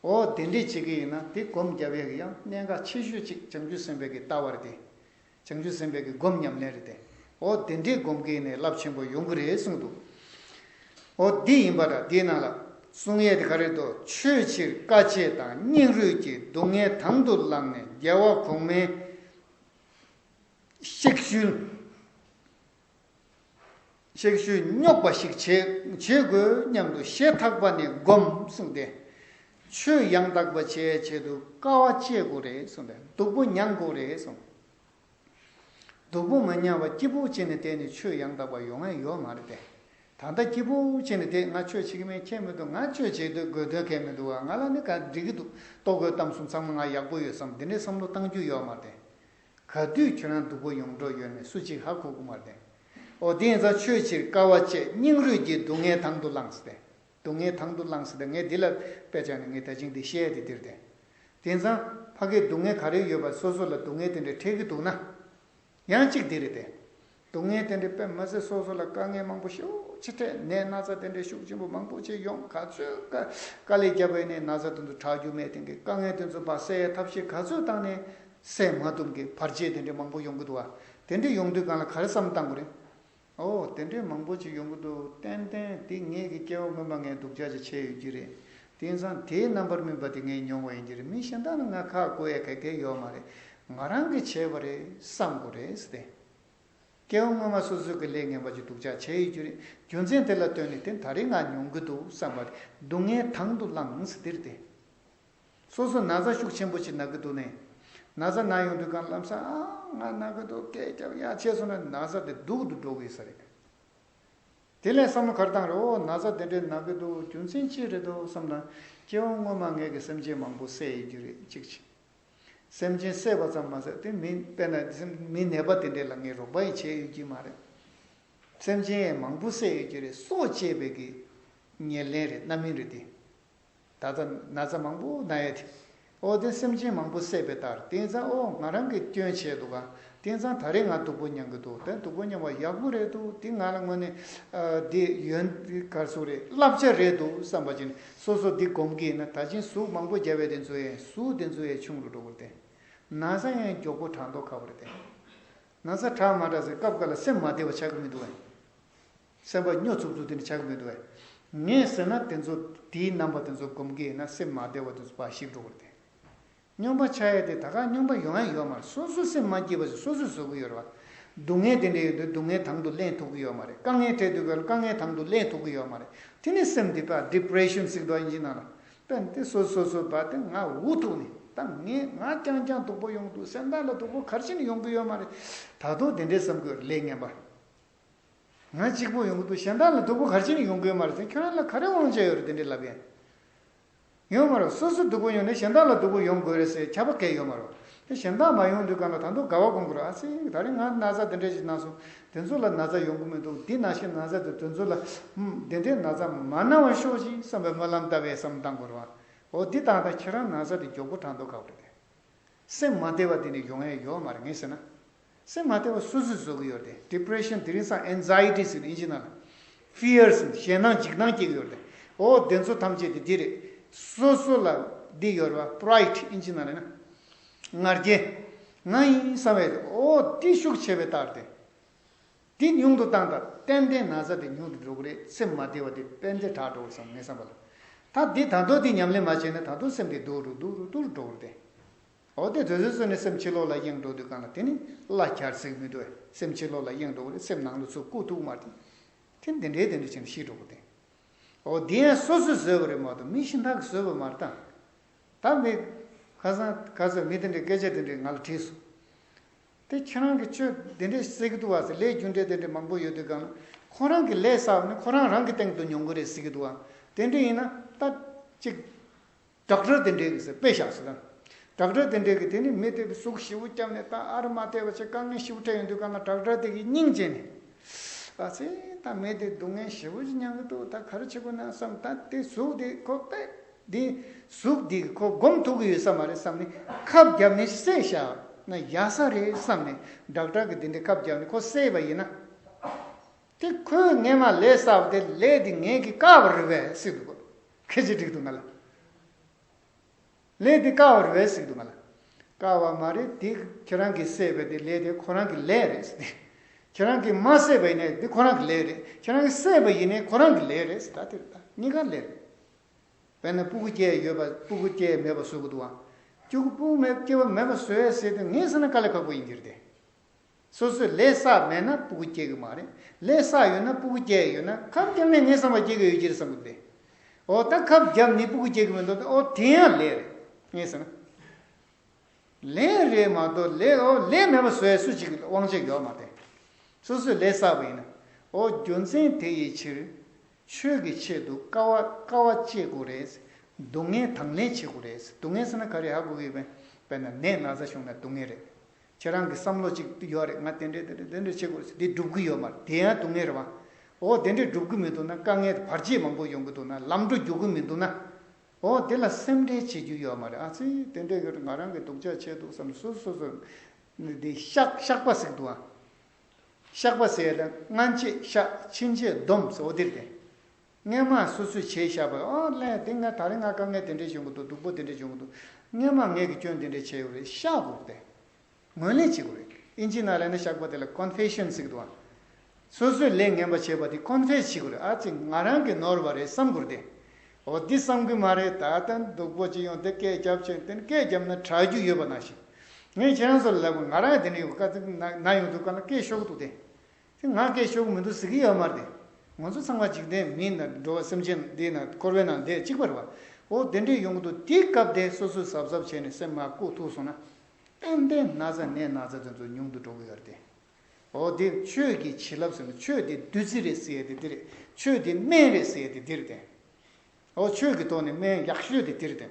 འོ་དེ་འདྲས་བྱེད་ཀྱི་ཡིན་ན་དེ་སྒོམ་རྒྱབ་ཡས་ཀྱི་ཡང་གནད་འགག་ཆེ་ཤོས་གཅིག་བྱང་ཆུབ་སེམས་དཔའི་གི་ལྟ་བ་རེད་དེ། བྱང་ཆུབ་སེམས་དཔའི་གི་སྒོམ་ཉམས་ལེན་རེད་དེ། འོ་དེ་འདྲའི་སྒོམ་གྱི་ནས་རླབས་ཆེན་པོ་ཡོང་གི་རེད་གསུངས་འདུག། འོ་འདི་ཡིན་པ་འདྲ། འདིའི་ནང་ལ་གསུང་ཡས་དེ་ག་རེ་འདུག། ཆོས་ཕྱིར་དཀའ་སྤྱད་དང་། སྙིང་རུས་ཀྱིས་སྡུག་བསྔལ་དང་དུ་བླངས་ནས། རྒྱལ་བ་གོང་མའི་གཤེགས་ཤུལ། གཤེགས་ཤུལ་སྙོགས་པ་ཞིག་བྱེད་བྱེད་དགོས་སྙམ་དུ་ཞེ་ཐག་པ་ནས་སྒོམ་གསུངས་ཏེ། ཆོས་ཡང་དག་པ་བྱེད་ཆེད་དུ་དཀའ་བ་སྤྱད་དགོས་རེད་གསུངས་ཏེ། སྡུག་པོ་མྱང་དགོས་རེད་གསུངས། སྡུག་པོ་མ་མྱངས་པ་སྐྱིད་པོ་བྱས་ནས་བསྡད་ནས་ཆོས་ཡང་དག་པ་ཡོང་ཡ་ཡོད་མ་རེད་དེ། ད་ལྟ་སྐྱིད་པོ་བྱས་ནས་བསྡད། ང་ཆོས་བྱེད་ཀྱི་མེད་ཁྱད་མི་འདུག། ང་ཆོས་བྱེད་དུས་དགོས་དོན་གང་མི་འདུག་བ། ང་ལ་ནི་ག་འགྲིག་གི་འདུག། ལྟོ་གོས་གཏམ་གསུམ་ཚང་མ་ང་ཡག་པོ་ཡོད་བསམ། འདི་འདྲའི་བསམ་བློ་གཏང་རྒྱུ་ཡོད་མ་རེད་དེ། ག་དུས་ཁྱོད་རང་སྡུག་པོ་ཡོང་འགྲོ་ཡོད་མེད་སུ་གཅིག་ཧ་གོ་གི་མ་རེད་དེ། འོ་དེ་ཡིན་ཙང་ཆོས་ཕྱིར་དཀའ་བ་སྤྱད། སྙིང་རུས་ཀྱིས་སྡུག་བསྔལ་དང་དུ་བླངས་ཟེར་ཏེ། སྡུག་བསྔལ་དང་དུ་བླངས་ཟེར་ཏེ། ངས་འདི་ལ་དཔེ་བྱས་ནས་ངས་ད་ཅིང་འདི་བཤད་དེ་འདིར་ཏེ། དེང་སང་ཕ་གིའི་སྡུག་བསྔལ་ག་རེ་ཡོད་པ་སོ་སོ་ལ་སྡུག་བསྔལ་དེ་འདྲ་འཕྲད་ཀྱི་འདུག་ན། ཡང་གཅིག་འདི་རེད་དེ། སྡུག་བསྔལ་དེ་འདྲ་དཔེ་མ་ཟད་སོ་སོ་ལ་དཀའ་ངལ་མང་པོ་ཞེ་པོ་ཅིག་འཕྲད། ནད་ན་ཚ་དེ་འདྲ་ཤུགས་ཆེན་པོ་མང་པོ་ཅིག་ཡོང་། ག་ཚོད་དཀའ་དཀའ་ལས་བརྒྱབ་པ་ཡིན་ནའི་ན་ཚ་དེ་ཚོ་དྲག་རྒྱུ་མེད། དེང་གི་དཀའ་ངལ་དེ་ཚོ་ཕར་སེལ་ཐབས་ཤེས་ག་ཚོད་བཏང་ནའི། སེལ་མ་ཐུབ་མཁན་བར་ཆད་དེ་འདྲའི་མང་པོ་ཡོང་གི་འདུག་བ། དེ་འདྲའི་ཡོང་དུས་སྒང་ལ་ག་རེ་བསམ་བཏང་དགོས་རེད། ཨོ་དེ་འདྲའི་མང་པོ་ཅིག་ཡོང་གི་འདུག་ཏན་ཏན་དེ་ངེད་ཀྱི་སྐྱེ་བ་སྔོན་མ་ངས་སྡུག་ཅག་ཅིག་བྱས་ཡོད་ཀྱི་རེད། དེང་སང་དེའི་རྣམ་པར་སྨིན་པ་དེ་ངས་མྱོང་བ་ཡིན་གྱི་རེད། མི་གཞན་དག་ལ་ང་ཁ་བསྐོ་ཡས་ག་གེ་ཡོད་མ་རེད། ང་རང་གིས་བྱས་པ་རེད་བསམ་དགོས་རེད་ཟེར་ཏེ། སྐྱེ་བ་སྔོན་མ་སོ་སོའི་གི་ལས་ངན་པ་ཅིག་སྡུག་ཅག་བྱས་ཡོད་རྒྱུ་རེད། རྒྱུ་མཚན་དེ་ལ་ལྟོས་ནས་དེ་ད་རེས་ང་མྱོང་གི་འདུག་བསམ་པ་རེད། སྡུག་བསྔལ་དང་དུ་བླངས་ཟེར་དེ་རེད་དེ། སོ་སོ་ན་ཚ་ཤུགས་ཆེན་པོ་ཅིག་ན་གི་འདུག་ནས། ན་ཚ་ན་ཡོང་དུས་སྒང་ལམ་སང་ཨ་ང་ན་གི་འདུག་སྐད་རྒྱབ་ཡ་བྱས་སོང་ན་ན་ཚ་དེ་སྡུག་ཏུ་འགྲོ་གི་ཡོད་ས་རེད། དེ་ལས་བསམ་བློ་ག་རེ་བཏང་རེད། ཨོ་ན་ཚ་དེ་འདྲའི་ན་གི་འདུག་རྒྱུ་མཚན་ཅི་རེད་འདུག་བསམ་ན། སྐྱེ་བ་སྔོན་མ་ངེད་ཀྱི་སེམས་ཅན་མང་པོ་བསད་ཡོད་རྒྱུ་རེད་གཅིག་བྱས། སེམས་ཅན་བསད་པ་ཙམ་མ་ཟད་དེ་མི་དཔེར་ན་མི་ནད་པ་དེ་འདྲས་ལ་ངས་རོགས་པ་ཡང་བྱས་ཡོད་ཀྱི་མ་རེད། སེམས་ཅན་ཡང་མང་པོ་བསད་ཡོད་ཀྱི་རེད། སྲོག་བཅད་པའི་གི་ཉེར་ལེན་རེད། རྣམ་སྨིན་རེད་དེ། ད་ལྟ་ན་ཚ་མང་པོ་ན་ཡོད་དེ། ཨོ་དེ་སེམས་ཅན་མང་པོ་བསད་པའི་རྟགས་རེད། དེང་སང་ཨོ་ང་རང་གིས་སྐྱོན་བྱས་འདུག་ག་དེང་སང་ད་རེས་ང་སྡུག་པོ་མྱོང་གི་འདུག་དེ་སྡུག་པོ་མྱོང་བ་ཡག་པོ་རེད་འདུག་དེ་ང་ལ་དངོས་གནས་ཨ་དེ་ཡོན་ག་རེ་ཟེར་རེད། བསླབ་བྱ་རེད་འདུག་བསམ་པ་ཅིག་ནས་སོ་སོ་འདི་སྒོམ་གི་ཡིན་ན། ད་ཕྱིན་ཟུག་མང་པོ་བརྒྱབ་པའི་དེ་ཚོ་ཡང་ཟུག་དེ་ཚོ་ཡང་ཆུང་རུ་འགྲོ་གི་རེད་དེ། ན་ཚ་ཡང་མགྱོགས་པོ་དྲག་མདོག་ཁ་པོ་རེད་དེ། ན་ཚ་དྲག་མ་དྲག་ཟེར་སྐབས་འགའ་ལ་སེམས་མ་བདེ་བ་ཆགས་ཀྱི་མི་འདུག་བས། སེམས་པ་སྨྱོ་ཚུགས་ཚུགས་དེ་འདྲ་ཆགས་ཀྱི་མི་འདུག་བས། ངས་ཟེར་ན་དེ་ཚོ་དེའི་རྣམ་པ་དེ་ཚོ་སྒོམ་གྱི་ཡིན་ན་སེམས་མ་བདེ་བ་དེ་ཚོ་ཕར་ཞིག་འགྲོ་གི་རེད་དེ། སྨྱོན་པ་ཆགས་ཡས་དེ་ད་ག་སྨྱོན་པ་ཡོང་ཡ་ཡོད་མ་རེད། སོ་སོ་སེམས་མ་སྐྱིད་པ་ཞིག་སོ་སོས་བཟོ་གི་ཡོད་རེད་བ། སྡུག་བསྔལ་དེ་འདྲ་ཡོད་དུས་སྡུག་བསྔལ་དང་དུ་ལེན་ཐུབ་ཀྱི་ཡོད་མ་རེད། དཀའ་ངལ་འཕྲད་དུས་སྐབས་ལ་དཀའ་ངལ་དང་དུ་ལེན་ཐུབ་ཀྱི་ཡོད་མ་རེད། དེ་ནི་སེམས་བདེ་པ་ཌི་པི་རེ་ཤན་ཟེར་གི་འདུག་ཨིན་ཇི་ནང་ལ། དཔེར་ན་དེ་སོ་སོ་སོ་བ་དེ་ང་འུ་ཐུག་ནས་ད་ངས་ང་རྐྱང་རྐྱང་སྡུག་པོ་ཡོང་འདུག་སེམས་ཐག་ལ་སྡུག་པོ་ག་རེ་བྱས་ནས་ཡོང་གི་ཡོད་མ་རེད། ད་དུང་དེ་འདྲའི་བསམ་གི་ཡོད་རེད། ལས་ངན་པ། ང་གཅིག་པུ་ཡོང་གི་འདུག་གཞན་དག་ལ་སྡུག་པོ་ག་རེ་བྱས་ནས་ཡོང་གི་ཡོད་མ་རེད་ཟེར། ཁྱོད་རང་ལ་ག་རེ་དབང་ཆ་ཡོད་རེད་དེ་འདྲའི་ལབ་ཡ། ཡོད་མ་རེད། སོ་སོ་སྡུག་པོ་ཡོང་ནས་གཞན་དག་ལ་སྡུག་པོ་ཡོང་དགོས་རེད་ཟེར་ཁྱབ་པ་གང་ཡང་ཡོད་མ་རེད། དེ་གཞན་དག་མ་ཡོང་དུས་སྒང་ལ་ད་དུང་དགའ་བ་སྒོམ་དགོས་རེད། ཨ་ཙི་ད་རེས་ང་ན་ཚ་དེ་འདྲ་ཞིག་ན་སོང་། དེ་ཚོ་ལ་ན་ཚ་ཡོང་གི་མི་འདུག་འདི་ནང་བཞིན་ན་ཚ་དེ་དེ་ཚོ་ལ་ཧུམ་དེ་འདྲའི་ན་ཚ་མ་ན་བར་ཤོག་ཅིག་བསམ་པའི་སྨོན་ལམ་བཏབ་པའི་བསམ་བཏང་དགོས་རེད་བ། འོ་འདི་བཏང་ད་ཁྱེད་རང་ན་ཚ་དེ་མགྱོགས་པོ་དྲག་མདོག་ཁ་པོ་རེད་དེ། སེམས་མ་བདེ་བ་དེ་ནི་ཡོང་ཡ་ཡོད་མ་རེད། ངས་ཟེར་ན། སེམས་མ་བདེ་བ་སོ་སོས་བཟོ་གི་ཡོད་རེད་དེ། ཌི་པི་རེ་ཤན་དེ་རིང་སང་ཨེང་ཛའི་ཊི་ཟེར་ནས་ཨིན་ཇི་ནང་ལ། ཕི་ཡར་ཟེར་ནས་ཞེད་སྣང་འཇིགས་སྣང་སྐྱེ་གི་ཡོད་རེད་དེ། འོ་དེ་ཚོ་ཐམས་ཅད་དེ་འདི་རེད། སོ་སོ་ལ་འདི་ཡོད་རེད་བ། པི་རའི་ཌི་ཨིན་ཇི་ནང་ལ་ན། ང་རྒྱལ། ང་ཡིན་བསམ་པའི་འོ་འདི་ཤུགས་ཆེ་བའི་རྟགས་རེད་དེ། འདི་ཉུང་དུ་བཏང་དང་ཏན་ཏན་ན་ཚ་དེ་ཉུང་དུ་འགྲོ་གི་རེད། སེམས་མ་བདེ་བ་དེ་ཏན་ཏན་དྲག་འགྲོ་གི་རེད་བསམ་ངས་བསམ་པ་ལ། ད་འདི་ད་དུང་འདི་ཉམས་ལེན་མ་བྱས་ན་ད་དུང་སེམས་དེ་སྡུག་རུ་སྡུག་རུ་སྡུག་རུ་འགྲོ་གི་རེད་དེ། འོ་དེ་དུས་ཚོད་ཚོད་ནས་སེམས་ཕྱི་ལོགས་ལ་གཡེང་འགྲོ་དུས་སྒང་ལ་དེ་ནི་གླ་གྱར་ཟེར་གི་མི་འདུག་བས། སེམས་ཕྱི་ལོགས་ལ་གཡེང་འགྲོ་གི་རེད། སེམས་ནང་དུ་ཚུར་བཀུག་ཐུབ་མ་རེད། དེ་འདི་འདྲའི་དེ་འདྲ་བྱས་ནས་ཤི་འགྲོ་གི་རེད། འོ་དེ་ཡང་སོ་སོས་བཟོས་པ་རེད་མ་གཏོགས་མི་གཞན་དག་གིས་བཟོས་པ་མ་རེད་ད། ད་མི་ཁ་སང་ཁ་སང་མི་དེ་འདྲའི་སྐད་ཆ་དེ་འདྲས་ང་ལ་དྲིས་སོང་། དེ་ཁྱེད་རང་གིས་ཆོས་དེ་འདྲས་ཟེར་གི་འདུག་བ་ཟེར། ལས་རྒྱུ་འབྲས་དེ་འདྲས་མང་པོ་ཡོད་དུས་སྒང་ལ་ཁོ་རང་གིས་ལས་བསགས་ནས་ཁོ་རང་རང་གི་སྟེང་དུ་མྱོང་གི་རེད་ཟེར་གི་འདུག་བ། དེ་འདྲས་ཡིན་ན་ད་ཅིག་ཌོག་ཊར་དེ་འདྲས་ཀྱིས་ཟེར་དཔེ་བཞག་ཟེར་ད། ཌོག་ཊར་དེ་འདྲས་ཀྱིས་དེ་ནི་མི་དེ་གི་ཟུག་ཞེ་པོ་བརྒྱབ་ནས་ད་ཨ་རི་མ་བལྟས་པ་བྱས་དཀའ་ངལ་ཞེ་པོ་འཕྲད་ཡོང་དུས་སྒང་ལ་ཌོག་ཊར་དེ་གིས་སྙིང་རྗེ་ནས། ཨ་ཙི་ད་མི་དེ་སྡུག་བསྔལ་ཞེ་པོ་ཅིག་མྱོང་གི་འདུག་ད་ག་རེ་བྱེད་དགོས་ན་བསམ། ད་དེ་ཟུག་དེ་ཁོ་པས་དེ་ཟུག་དེ་གིས་ཁོ་སྒོམ་ཐུབ་ཀྱི་ཡོད་ས་མ་རེད་བསམ་ནས་ཁབ་བརྒྱབ་ནས་བསད་བཞག་ན་ཡག་ས་རེད་བསམ་ནས་ཌོག་ཊར་གིས་དེ་འདྲའི་ཁབ་བརྒྱབ་ནས་ཁོ་བསད་པ་ཡིན་ན། དེ་ཁོས་སྔས་མ་ལས་བསགས་པ་དེ་ལས་དེ་ངས་ཀྱིས་བཀག་པ་རེད་པས་ཟེར་འདུག་གོ། ཁྱེད་ཀྱིས་འགྲིག་འདུག་ང་ལ། ལས་དེ་བཀག་པ་རེད་པས་ཟེར་འདུག་ང་ལ། བཀག་པ་མ་རེད། དེ་ཁྱེད་རང་གིས་བསད་པའི་དེ་ལས་དེ་ཁོ་རང་གི་ལས་རེད་ཟེར་ཏེ། ཁྱེད་རང་གིས་མ་བསད་པ་ཡིན་ནའི་དེ་ཁོ་རང་གི་ལས་རེད། ཁྱེད་རང་གིས་བསད་པ་ཡིན་ནའི་ཁོ་རང་གི་ལས་རེད་ཟེར། ད་དེ་རེད། ད་གཉིས་ཀ་ལས་རེད། དཔེར་ན་སྤུ་གུ་སྐྱེས་ཡོད་པ་སྤུ་གུ་སྐྱེས་མེད་པ་བཟོ་གི་འདུག་ཨ། སྤུ་གུ་སྤུ་གུ་མེད་སྐྱེ་བ་མེད་པ་བཟོ་ཡས་ཟེར་དེ་ངས་བསམ་ན་དཀའ་ལས་ཁག་པོ་ཡིན་གྱི་རེད་དེ། སོ་སོས་ལས་བསགས་མེད་ན་སྤུ་གུ་སྐྱེ་གི་མ་རེད། ལས་བསགས་ཡོད་ན་སྤུ་གུ་སྐྱེ་ཡོད་ན་ཁབ་བརྒྱབ་ནས་ངའི་བསམ་པ་སྐྱེ་གི་ཡོད་ཀྱི་རེད་བསམ་གི་འདུག་སྟེ། འོ་ད་ཁབ་བརྒྱབ་ནས་སྤུ་གུ་སྐྱེ་གི་མི་འདུག་སྟེ། འོ་དེ་ཡང་ལས་རེད། ངས་ཟེར་ན། ལས་རེད་མ་གཏོགས་ལས་འོ་ལས་མེད་པ་བཟོ་ཡ་སུ་གཅིག་གི་དབང་ཆ་ཡོད་མ་རེད། སོ་སོས་ལས་བསགས་པ་ཡིན་ན། འོ་རྒྱུ་མཚན་དེ་ཡི་ཕྱིར། ཆོས་ཀྱི་ཆེད་དུ་དཀའ་བ་དཀའ་བ་སྤྱད་དགོས་རེད། སྡུག་བསྔལ་དང་ལེན་བྱེད་དགོས་རེད། སྡུག་བསྔལ་ཟེར་ན་ག་རེ་ཧ་གོ་གི་ཡོད་པས། དཔེར་ན་ནད་ན་ཚ་བྱུང་ན་སྡུག་བསྔལ་རེད། ཁྱེད་རང་གི་བསམ་བློ་གཅིག་ཡོད་རེད། ང་དེ་འདྲས་དེ་འདྲས་དེ་འདྲས་བྱེད་དགོས་རེད་ཟེར་དེ་འགྲུབ་ཀྱི་ཡོད་མ་རེད། དེ་ཡང་སྡུག་བསྔལ་རེད་བ། འོ་དེ་འདྲས་འགྲུབ་ཀྱི་མི་འདུག་ན། དཀའ་ངལ་བར་ཆད་མང་པོ་ཡོང་གི་འདུག་ན། ལམ་འགྲོ་རྒྱུག་གི་མི་འདུག་ན། འོ་དེ་ལ་སེམས་ཁྲལ་བྱེད་རྒྱུ་ཡོད་མ་རེད། ཨ་ཙི་དེ་འདྲས་ཡོད་རེད། ང་རང་གི་སྡུག་ཅག་བྱས་འདུག་བསམ། སོ་སོ་སོ་འདི་བཤགས་བཤགས་པ་ཟེར་གི་འདུག་ཨ། བཤགས་པ་ཟེར་ཡ་ལ་སྔན་ཆད་བཤགས་ཕྱིན་ཆད་སྡོམ་ཟེར། འོ་དེ་རེད་དེ། སྔན་མ་སོ་སོས་བྱས་བཞག་པ། ཨོ་ལས་དེ་ང་ད་རེས་ང་དཀའ་ངལ་དེ་འདྲས་བྱུང་གི་འདུག་སྡུག་པོ་དེ་འདྲས་བྱུང་གི་འདུག་སྔན་མ་ངས་ཀྱི་སྐྱོན་དེ་འདྲས་བྱས་ཡོད་རེད། བཤགས་དགོས་ཏེ། ངོས་ལེན་བྱེད་དགོས་རེད། ཨིན་ཇི་ནང་ལ་ནི་བཤགས་པ་དེ་ལ་ཀོན་ཕེ་ཤན་ཟེར་གི་འདུག་བ། སོ་སོས་ལས་ངན་པ་བྱས་པ་དེ་ཀོན་ཕེ་སི་བྱེད་དགོས་རེད། ཨ་ཙི་ང་རང་གིས་ནོར་བ་རེད་བསམ་དགོས་རེད་དེ། འོ་འདི་བསམ་གི་མ་རེད། ད་ལྟ་སྡུག་པོ་ཅིག་ཡོང་དེ་སྐད་རྒྱབ་བྱས་དེ་སྐད་རྒྱབ་ན་དྲག་རྒྱུ་ཡོད་པ་ནང་བཞིན། ངས་ཁྱེད་རང་ཚོ་ལ་ལབ་དགོས། ང་རང་དེ་འདྲ་ཡོང་དཀའ་ཚེགས་ན་ན་ཡོང་དུས་གང་ལ་སྐད་ཤོར་གི་འདུག་དེ། དེ་ང་སྐད་ཤོར་གི་མི་འདུག་ཟེར་གི་ཡོད་མ་རེད་དེ། ང་ཚོ་ཚང་མ་འཇིག་རྟེན་མི་ན་འགྲོ་བ་སེམས་ཅན་འདི་ན་འཁོར་བའི་ནང་བསྡད་གཅིག་པ་རེད་བ། འོ་དེ་འདྲས་ཡོང་གི་འདུག་དེའི་སྐབས་དེ་སོ་སོས་གཟབ་གཟབ་བྱས་ནས་སེམས་མ་བཀུག་ཐུབ་སོང་ན། ཏན་ཏན་ན་ཚ་ནད་ན་ཚ་དེ་ཚོ་ཉུང་དུ་འགྲོ་གི་ཡོད་རེད་དེ། འོ་དེ་ཆོས་ཀྱི་བྱིན་རླབས་ཟེར་ན་ཆོས་དེ་བདུད་རྩི་རེད་ཟེར་ཡ་དེ་འདི་རེད། ཆོས་དེ་སྨན་རེད་ཟེར་ཡ་དེ་འདི་རེད་དེ། འོ་ཆོས་ཀྱི་ཐོག་ནས་སྨན་ཡག་ཤོས་དེ་འདི་རེད་དེ།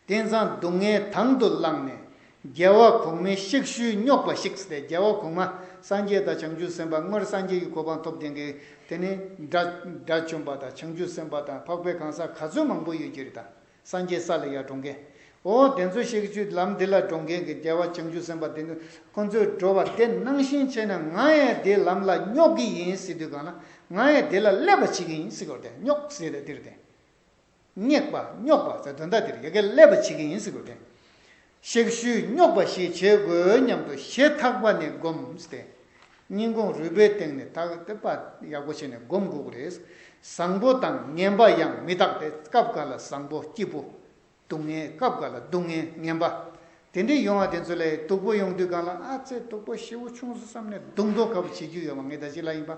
དེང་སང་སྡུག་བསྔལ་དང་དུ་བླངས་ནས། རྒྱལ་བ་གོང་མའི་གཤེགས་ཤུལ་སྙོགས་པ་ཞིག་ཟེར་ཏེ། རྒྱལ་བ་གོང་མ་སངས་རྒྱས་དང་བྱང་ཆུབ་སེམས་དཔའ་སྔར་སངས་རྒྱས་ཀྱི་གོ་འཕང་ཐོབ་བསྡད་མཁན་དེ་ནི་དགྲ་དགྲ་བཅོམ་པ་དང་བྱང་ཆུབ་སེམས་དཔའ་དང་འཕགས་པའི་གང་ཟག་ག་ཚོད་མང་པོ་ཡོད་ཀྱི་རེད་ད། སངས་རྒྱས་ས་ལ་ཡར་འགྲོ་མཁན། འོ་དེ་ཚོ་གཤེགས་ཤུལ་ལམ་འདི་ལ་འགྲོ་མཁན་གྱི་རྒྱལ་བ་བྱང་ཆུབ་སེམས་དཔའ་དེ་ཚོ་ཁོ་ཚོས་འགྲོ་བ་དེ་ནང་བཞིན་བྱས་ན་ང་ཡང་དེ་ལམ་ལ་སྙོག་གི་ཡིན་ཟེར་དུས་གང་ལ་ང་ཡང་དེ་ལ་སླེབས་པ་བྱེད་ཀྱི་ཡིན་ཟེར་གི་རེད་དེ། སྙོག་ཟེར་དེ་འདི་རེད་དེ། སྙེག་པ་སྙོག་པ་ཟེར་དོན་དག་དེ་རེད། ཡ་གི་སླེབས་པ་བྱེད་ཀྱི་ཡིན་ཟེར་དགོས་ཏེ། གཤེགས་ཤུལ་སྙོག་པ་ཞིག་བྱེད་དགོས་སྙམ་དུ་ཞེ་ཐག་པ་ནས་བསྒོམས་ཏེ། སྙིང་ཁོང་རུས་པའི་གཏིང་ནས་ཐག་དེ་པ་ཡག་པོ་བྱས་ནས་བསྒོམ་དགོས་ཀྱི་རེད། བཟང་པོ་དང་ངན་པ་ཡང་མི་བརྟག་སྟེ། སྐབས་འགའ་ལ་བཟང་པོ་སྐྱིད་པོ། སྡུག་བསྔལ་སྐབས་འགའ་ལ་སྡུག་བསྔལ་ངན་པ། དེ་འདྲའི་ཡོང་བ་དེ་ཚོ་ལས་སྡུག་པོ་ཡོང་དུས་གང་ལ་ཨ་ཙི་སྡུག་པོ་ཞེ་པོ་བྱུང་སོང་བསམ་ནས་གདུང་དོགས་ཁ་པོ་བྱེད་རྒྱུ་ཡོད་མ་ངེས་ད་ཅི་ལ་ཡིན་པ།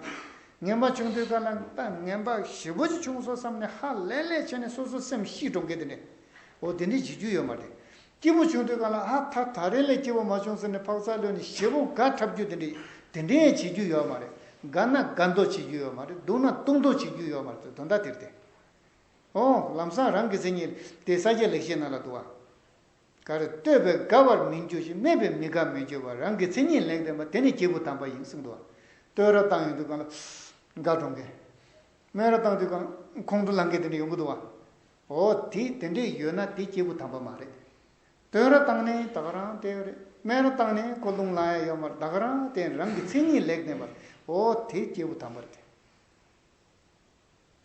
ངན་པ་བྱུང་དུས་གང་ལ་ད་ངན་པ་ཞེ་པོ་ཅིག་བྱུང་སོང་བསམ་ནས་ཧ་ལས་ལས་བྱས་ནས་སོ་སོ་སེམས་ཤི་འགྲོ་མཁན་དེ་འདྲས། འོ་དེ་འདྲས་བྱེད་རྒྱུ་ཡོད་མ་རེད། སྐྱིད་པོ་བྱུང་དུས་གང་ལ་ཨ་ད་ད་རེས་ལས་སྐྱིད་པོ་མ་བྱུང་ཟེར་ནས་འཕག་འཚག་ལོན་ནས་ཞེ་པོ་དགའ་འཁྲབ་རྒྱུ་དེ་འདྲས་དེ་འདྲས་ཡང་བྱེད་རྒྱུ་ཡོད་མ་རེད། དགའ་ན་དགའ་མདོག་བྱེད་རྒྱུ་ཡོད་མ་རེད། སྡུག་ན་སྡུག་མདོག་བྱེད་རྒྱུ་ཡོད་མ་རེད། དོན་དག་དེ་རེད་དེ། ཨོ། ལམ་སང་རང་གི་མཚན་ཉིད་དེ་ས་སྐྱ་ལེགས་བཤད་ནང་ལ་འདུག་བ། ག་རེ། ལྟོས་པས་དགའ་བར་མི་འགྱུར་ཞིང་། སྨྲས་པས་མི་དགའ་མི་འགྱུར་བ། རང་གི་མཚན་ཉིད་ལེགས་ལྡན་པ། དེ་ནི་སྐྱེས་བུ་དམ་པ་ཡིན་གསུངས་འདུག་བ། བསྟོད་ར་བཏང་ཡོང་དུས་གང་ལ་དགའ་འགྲོ་མཁན། སྨད་ར་བཏང་དུས་གང་ཁོང་ཁྲོ་ལངས་མཁན་དེ་འདྲ་ཡོང་གི་འདུག་བ། ཨོ་དེ་དེ་འདྲས་ཡོད་ན་དེ་སྐྱེས་བུ་དམ་པ་མ་རེད། བསྟོད་ར་བཏང་ནས་ད་ག་རང་བསྡད་ཡོད་རེད། སྨད་ར་བཏང་ནས་ཁོ་རླུང་ལངས་ཡ་ཡོད་མ་རེད། ད་ག་རང་བསྡད་རང་གི་མཚན་ཉིད་ལེགས་ལྡན་པ་རེད། ཨོ་དེ་སྐྱེས་བུ་དམ་པ་རེད།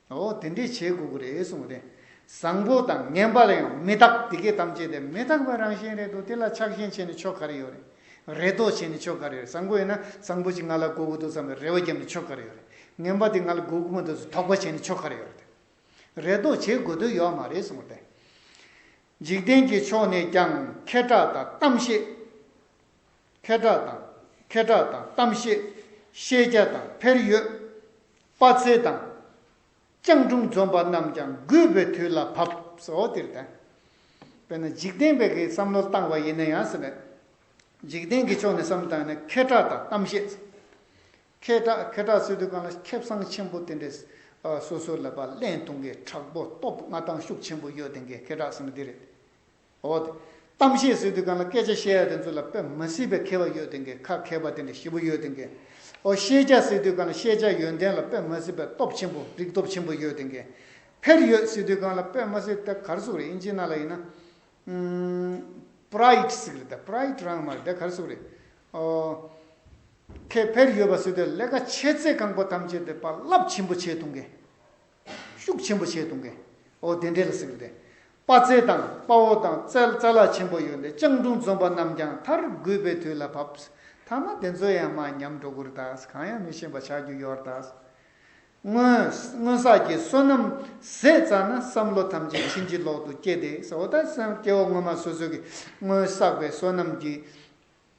འོ་དེ་འདྲས་བྱེད་དགོས་ཀྱི་རེད་གསུངས་ཏེ། བཟང་པོ་དང་ངན་པ་ལ་ཡང་མི་རྟག་དེ་སྐད་དམ་བཅས་ཏེ། མི་རྟག་པའི་རང་བཞིན་རེད་འདུག་དེ་ལ་ཆགས་ཞེན་བྱས་ནས་ཆོ་ག་རེ་ཡོད་རེད། རེ་དོགས་བྱས་ནས་ཆོ་ག་རེ་ཡོད་རེད། བཟང་པོ་ཡིན་ན་བཟང་པོ་ཅིག་ང་ལ་དགོས་ཀྱི་འདུག་བསམ་པའི་རེ་བ་བརྒྱབ་ནས་ཆོ་ག་རེ་ཡོད་རེད། ངན་པ་དེ་ང་ལ་དགོས་ཀྱི་མི་འདུག་ཟེར་དོགས་པ་བྱས་ནས་ཆོ་ག་རེ་ཡོད་རེད། རེ་དོགས་བྱེད་དགོས་དོན་ཡོད་མ་རེད་གསུངས་ཏེ། འཇིག་རྟེན་གྱི་ཕྱོགས་ནས་ཀྱང་ཁེ་གྲགས་དང་གཏམ་བཤད། ཁེ་གྲགས་དང་། ཁེ་གྲགས་དང་གཏམ་བཤད། ཤེས་བྱ་དང་ཕེར་ཡོད། དཔའ་རྩལ་དང་། སྤྱང་གྲུང་འཛོམས་པ་རྣམས་ཀྱང་རྒུད་པའི་དུས་ལ་བབ་ཟེར། འོ་དེར་བསྟན། དཔེར་ན་འཇིག་རྟེན་པའི་གི་བསམ་བློ་བཏང་བ་ཡིན་ན་ཡང་ཟེར་ནས། འཇིག་རྟེན་གྱི་ཕྱོགས་ནས་བསམ་བློ་བཏང་ན་ཁེ་གྲགས་དང་གཏམ་བཤད། ཁེ་གྲགས་ཁེ་གྲགས་ཟེར་དུས་གང་ལ་ཁེ་བཟང་ཆེན་པོ་དེ་འདྲས། ཨ་སོ་སོ་ལ་ཕར་ལེན་གཏོང་མཁན་དྲག་པོ་སྟོབས་མངའ་ཐང་ཤུགས་ཆེན་པོ་ཡོད་དེ་མཁན་ཁེ་གྲགས་ཟེར་ན་འདི་རེད། འོ་དེ། གཏམ་བཤད་ཟེར་དུས་གང་ལ་སྐད་ཆ་བཤད་ཡ་དེ་ཚོ་ལ་དཔེ་མ་སྲིད་པའི་མཁས་པ་ཡོད་དེ་མཁན་ཁ་མཁས་པ་དེ་འདྲ་ཞེ་པོ་ཡོད་དེ་མཁན། འོ་ཤེས་བྱ་ཟེར་དུས་གང་ལ་ཤེས་བྱ་ཡོན་ཏན་ལ་དཔེ་མ་སྲིད་པའི་སྟོབས་ཆེན་པོ་རིག་སྟོབས་ཆེན་པོ་ཡོད་དེ་མཁན། ཕེར་ཡོད་ཟེར་དུས་གང་ལ་དཔེ་མ་སྲིད་དེ་ག་རེ་ཟེར་དགོས་རེད། ཨིན་ཇི་ནང་ལ་ཡིན་ན། པ་རའི་ཌི་ཟེར་གི་རེད་ད། པ་རའི་ཌི་རང་མ་རེད་དེ་ག་རེ་ཟེར་དགོས་རེད། འོ། ཁེ་ཕེར་ཡོད་པ་ཟེར་དུས་ལས་ཀ་བྱེད་ཚད་གང་པོ་ཐམས་ཅད་དེ་ཕར་རླབས་ཆེན་པོ་བྱེད་གཏོང་མཁན། ཤུགས་ཆེན་པོ་བྱས་གཏོང་མཁན། ཨོ་དེ་འདྲས་ལ་ཟེར་གི་རེད། དཔའ་རྩལ་དང་དཔའ་བོ་དང་རྩལ་རྩལ་སླ་ཆེན་པོ་ཡོད་དེ་སྤྱང་གྲུང་འཛོམས་པ་རྣམས་ཀྱང་མཐར་རྒུད་པའི་དུས་ལ་བབ། ཐ་མ་དེ་ཚོ་ཡང་མར་ཉམས་འགྲོ་གི་རེད་ད། གང་ཡང་མི་ཤེས་པ་ཆགས་རྒྱུ་ཡོད་རེད་ད། སྔོན་སྔོན་བསགས་ཀྱི་བསོད་ནམས་ཟད་ཙ་ན་བསམ་བློ་ཐམས་ཅད་ཕྱིན་ཅི་ལོག་ཏུ་སྐྱེ་སྟེ་ཟེར་བ་ད་སེམས་སྐྱེ་བོ་སྔོན་མ་སོ་སོ་གི་སྔོན་བསགས་པའི་བསོད་ནམས་ཀྱི་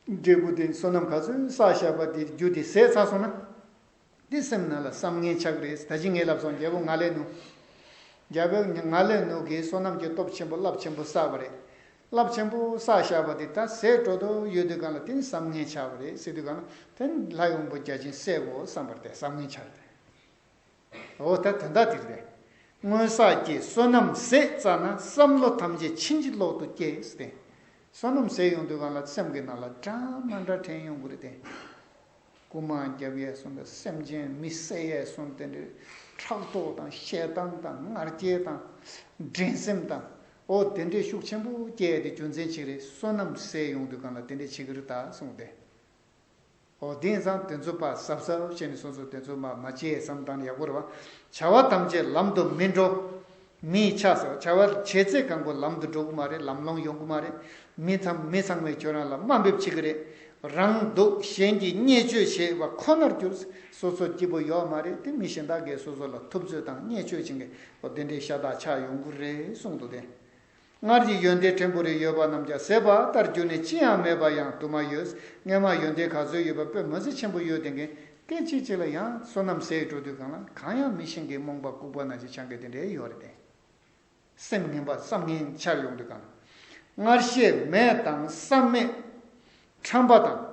འབྲས་བུ་དེ་བསོད་ནམས་ག་ཚོད་བསགས་བཞག་པ་དེ་རྒྱུ་དེ་ཟད་ཚར་སོང་ན། འདི་སེམས་ནང་ལ་བསམ་ངན་ཆགས་རེད། ད་ཅི་ངས་ལབ་སོང་རྒྱལ་པོ་ང་ལས་ནུ། རྒྱལ་པོ་ང་ལས་ནུ་གིས་བསོད་ནམས་ཀྱི་སྟོབས་ཆེན་པོ་རླབས་ཆེན་པོ་བསགས་པ་རེད། རླབས་ཆེན་པོ་བསགས་བཞག་པ་དེ་ད་ཟད་འགྲོ་དོ་ཡོད་དུས་གང་ལ་དེ་ནི་བསམ་ངན་ཆགས་པ་རེད་ཟེར་དུས་གང་ལ་དེ་ནི་ལྷ་ཡི་དབང་པོ་བརྒྱ་བྱིན་བསད་དགོས་བསམ་པ་རེད་དེ་བསམ་ངན་ཆགས་རེད། འོ་ད་དོན་དག་དེ་རེད། སྔོན་བསགས་ཀྱི་བསོད་ནམས་ཟད་ཙ་ན་བསམ་བློ་ཐམས་ཅད་ཕྱིན་ཅི་ལོག་ཏུ་སྐྱེ་ཟེར་ཏེ། བསོད་ནམས་ཟད་ཡོང་དུས་གང་ལ་སེམས་ཀྱི་ནང་ལ་འདྲ་མི་འདྲ་དྲན་ཡོང་གི་རེད་དེ། རྐུ་མ་རྒྱབ་ཡས་སོང་དང་སེམས་ཅན་མི་བསད་ཡས་སོང་དེ་འདྲའི་ཕྲག་དོག་དང་ཞེ་སྡང་དང་ང་རྒྱལ་དང་འགྲན་སེམས་དང་། འོ་དེ་འདྲའི་ཤུགས་ཆེན་པོ་སྐྱེ་ཡས་དེ་རྒྱུ་མཚན་ཅིག་རེད། བསོད་ནམས་ཟད་ཡོང་དུས་གང་ལ་དེ་འདྲའི་བྱེད་ཀྱི་རེད་ད་གསུངས་ཏེ། འོ་དེང་སང་དེ་ཚོ་ཕར་གཟབ་གཟབ་བྱས་ནས་སོ་སོ་དེ་ཚོ་མ་མ་བྱེད་བསམ་བཏང་ན་ཡག་པོ་རེད་བ། བྱ་བ་ཐམས་ཅད་ལམ་དུ་མི་འགྲོ། མིའི་ཆ་ཟེར་བ་བྱ་བ་བྱེད་ཚད་གང་པོ་ལམ་དུ་འགྲོ་གི་མ་རེད། ལམ་ལྷོང་ཡོང་གི་མ་རེད། མི་ཚང་མི་ཚང་མས་ཁྱོད་རང་ལ་དམའ་འབེབས་བྱེད་ཀྱི་རེད། རང་སྡུག་གཞན་གྱིས་བརྙས་བཅོས་བྱེད་པ་ཁོ་ནར་གྱུར། སོ་སོ་སྐྱིད་པོ་ཡོད་མ་རེད་དེ། མི་གཞན་དག་གིས་སོ་སོ་ལ་ཐུབ་ཚོད་དང་བརྙས་བཅོས་བྱེད་མཁན་པོ་དེ་འདྲའི་ཤ་སྟག་ཆགས་ཡོང་གི་རེད་གསུངས་འདུག་སྟེ། སྔར་གྱི་ཡོན་ཏན་ཕྲན་བུ་རེ་ཡོད་པ་རྣམས་ཀྱང་ཟད་པ་ལྟར་གྱུར་ནས་ཅི་ཡང་མེད་པ་ཡང་དུ་མ་ཡོད། སྔས་མ་ཡོན་ཏན་ག་ཚོད་ཡོད་པ་དཔེ་མི་སྲིད་ཆེན་པོ་ཡོད་དེ་འགན་སྐད་ཅིག་གཅིག་ལ་ཡང་བསོད་ནམས་ཟད་འགྲོ་དུས་གང་ལ་གང་ཡང་མི་ཤེས་མཁན་རྨོངས་པ་ལྐུགས་པ་ནང་བཞིན་ཆགས་མཁན་དེ་འདྲའི་ཡོད་རེད་དེ། སེམས་ངན་པ་བསམ་ངན་འཆར་ཡོང་དུས་གང་ལ། སྔར་བཤད་མེད་དང་བསམ་མེད་ཁྲམ་པ་དང་།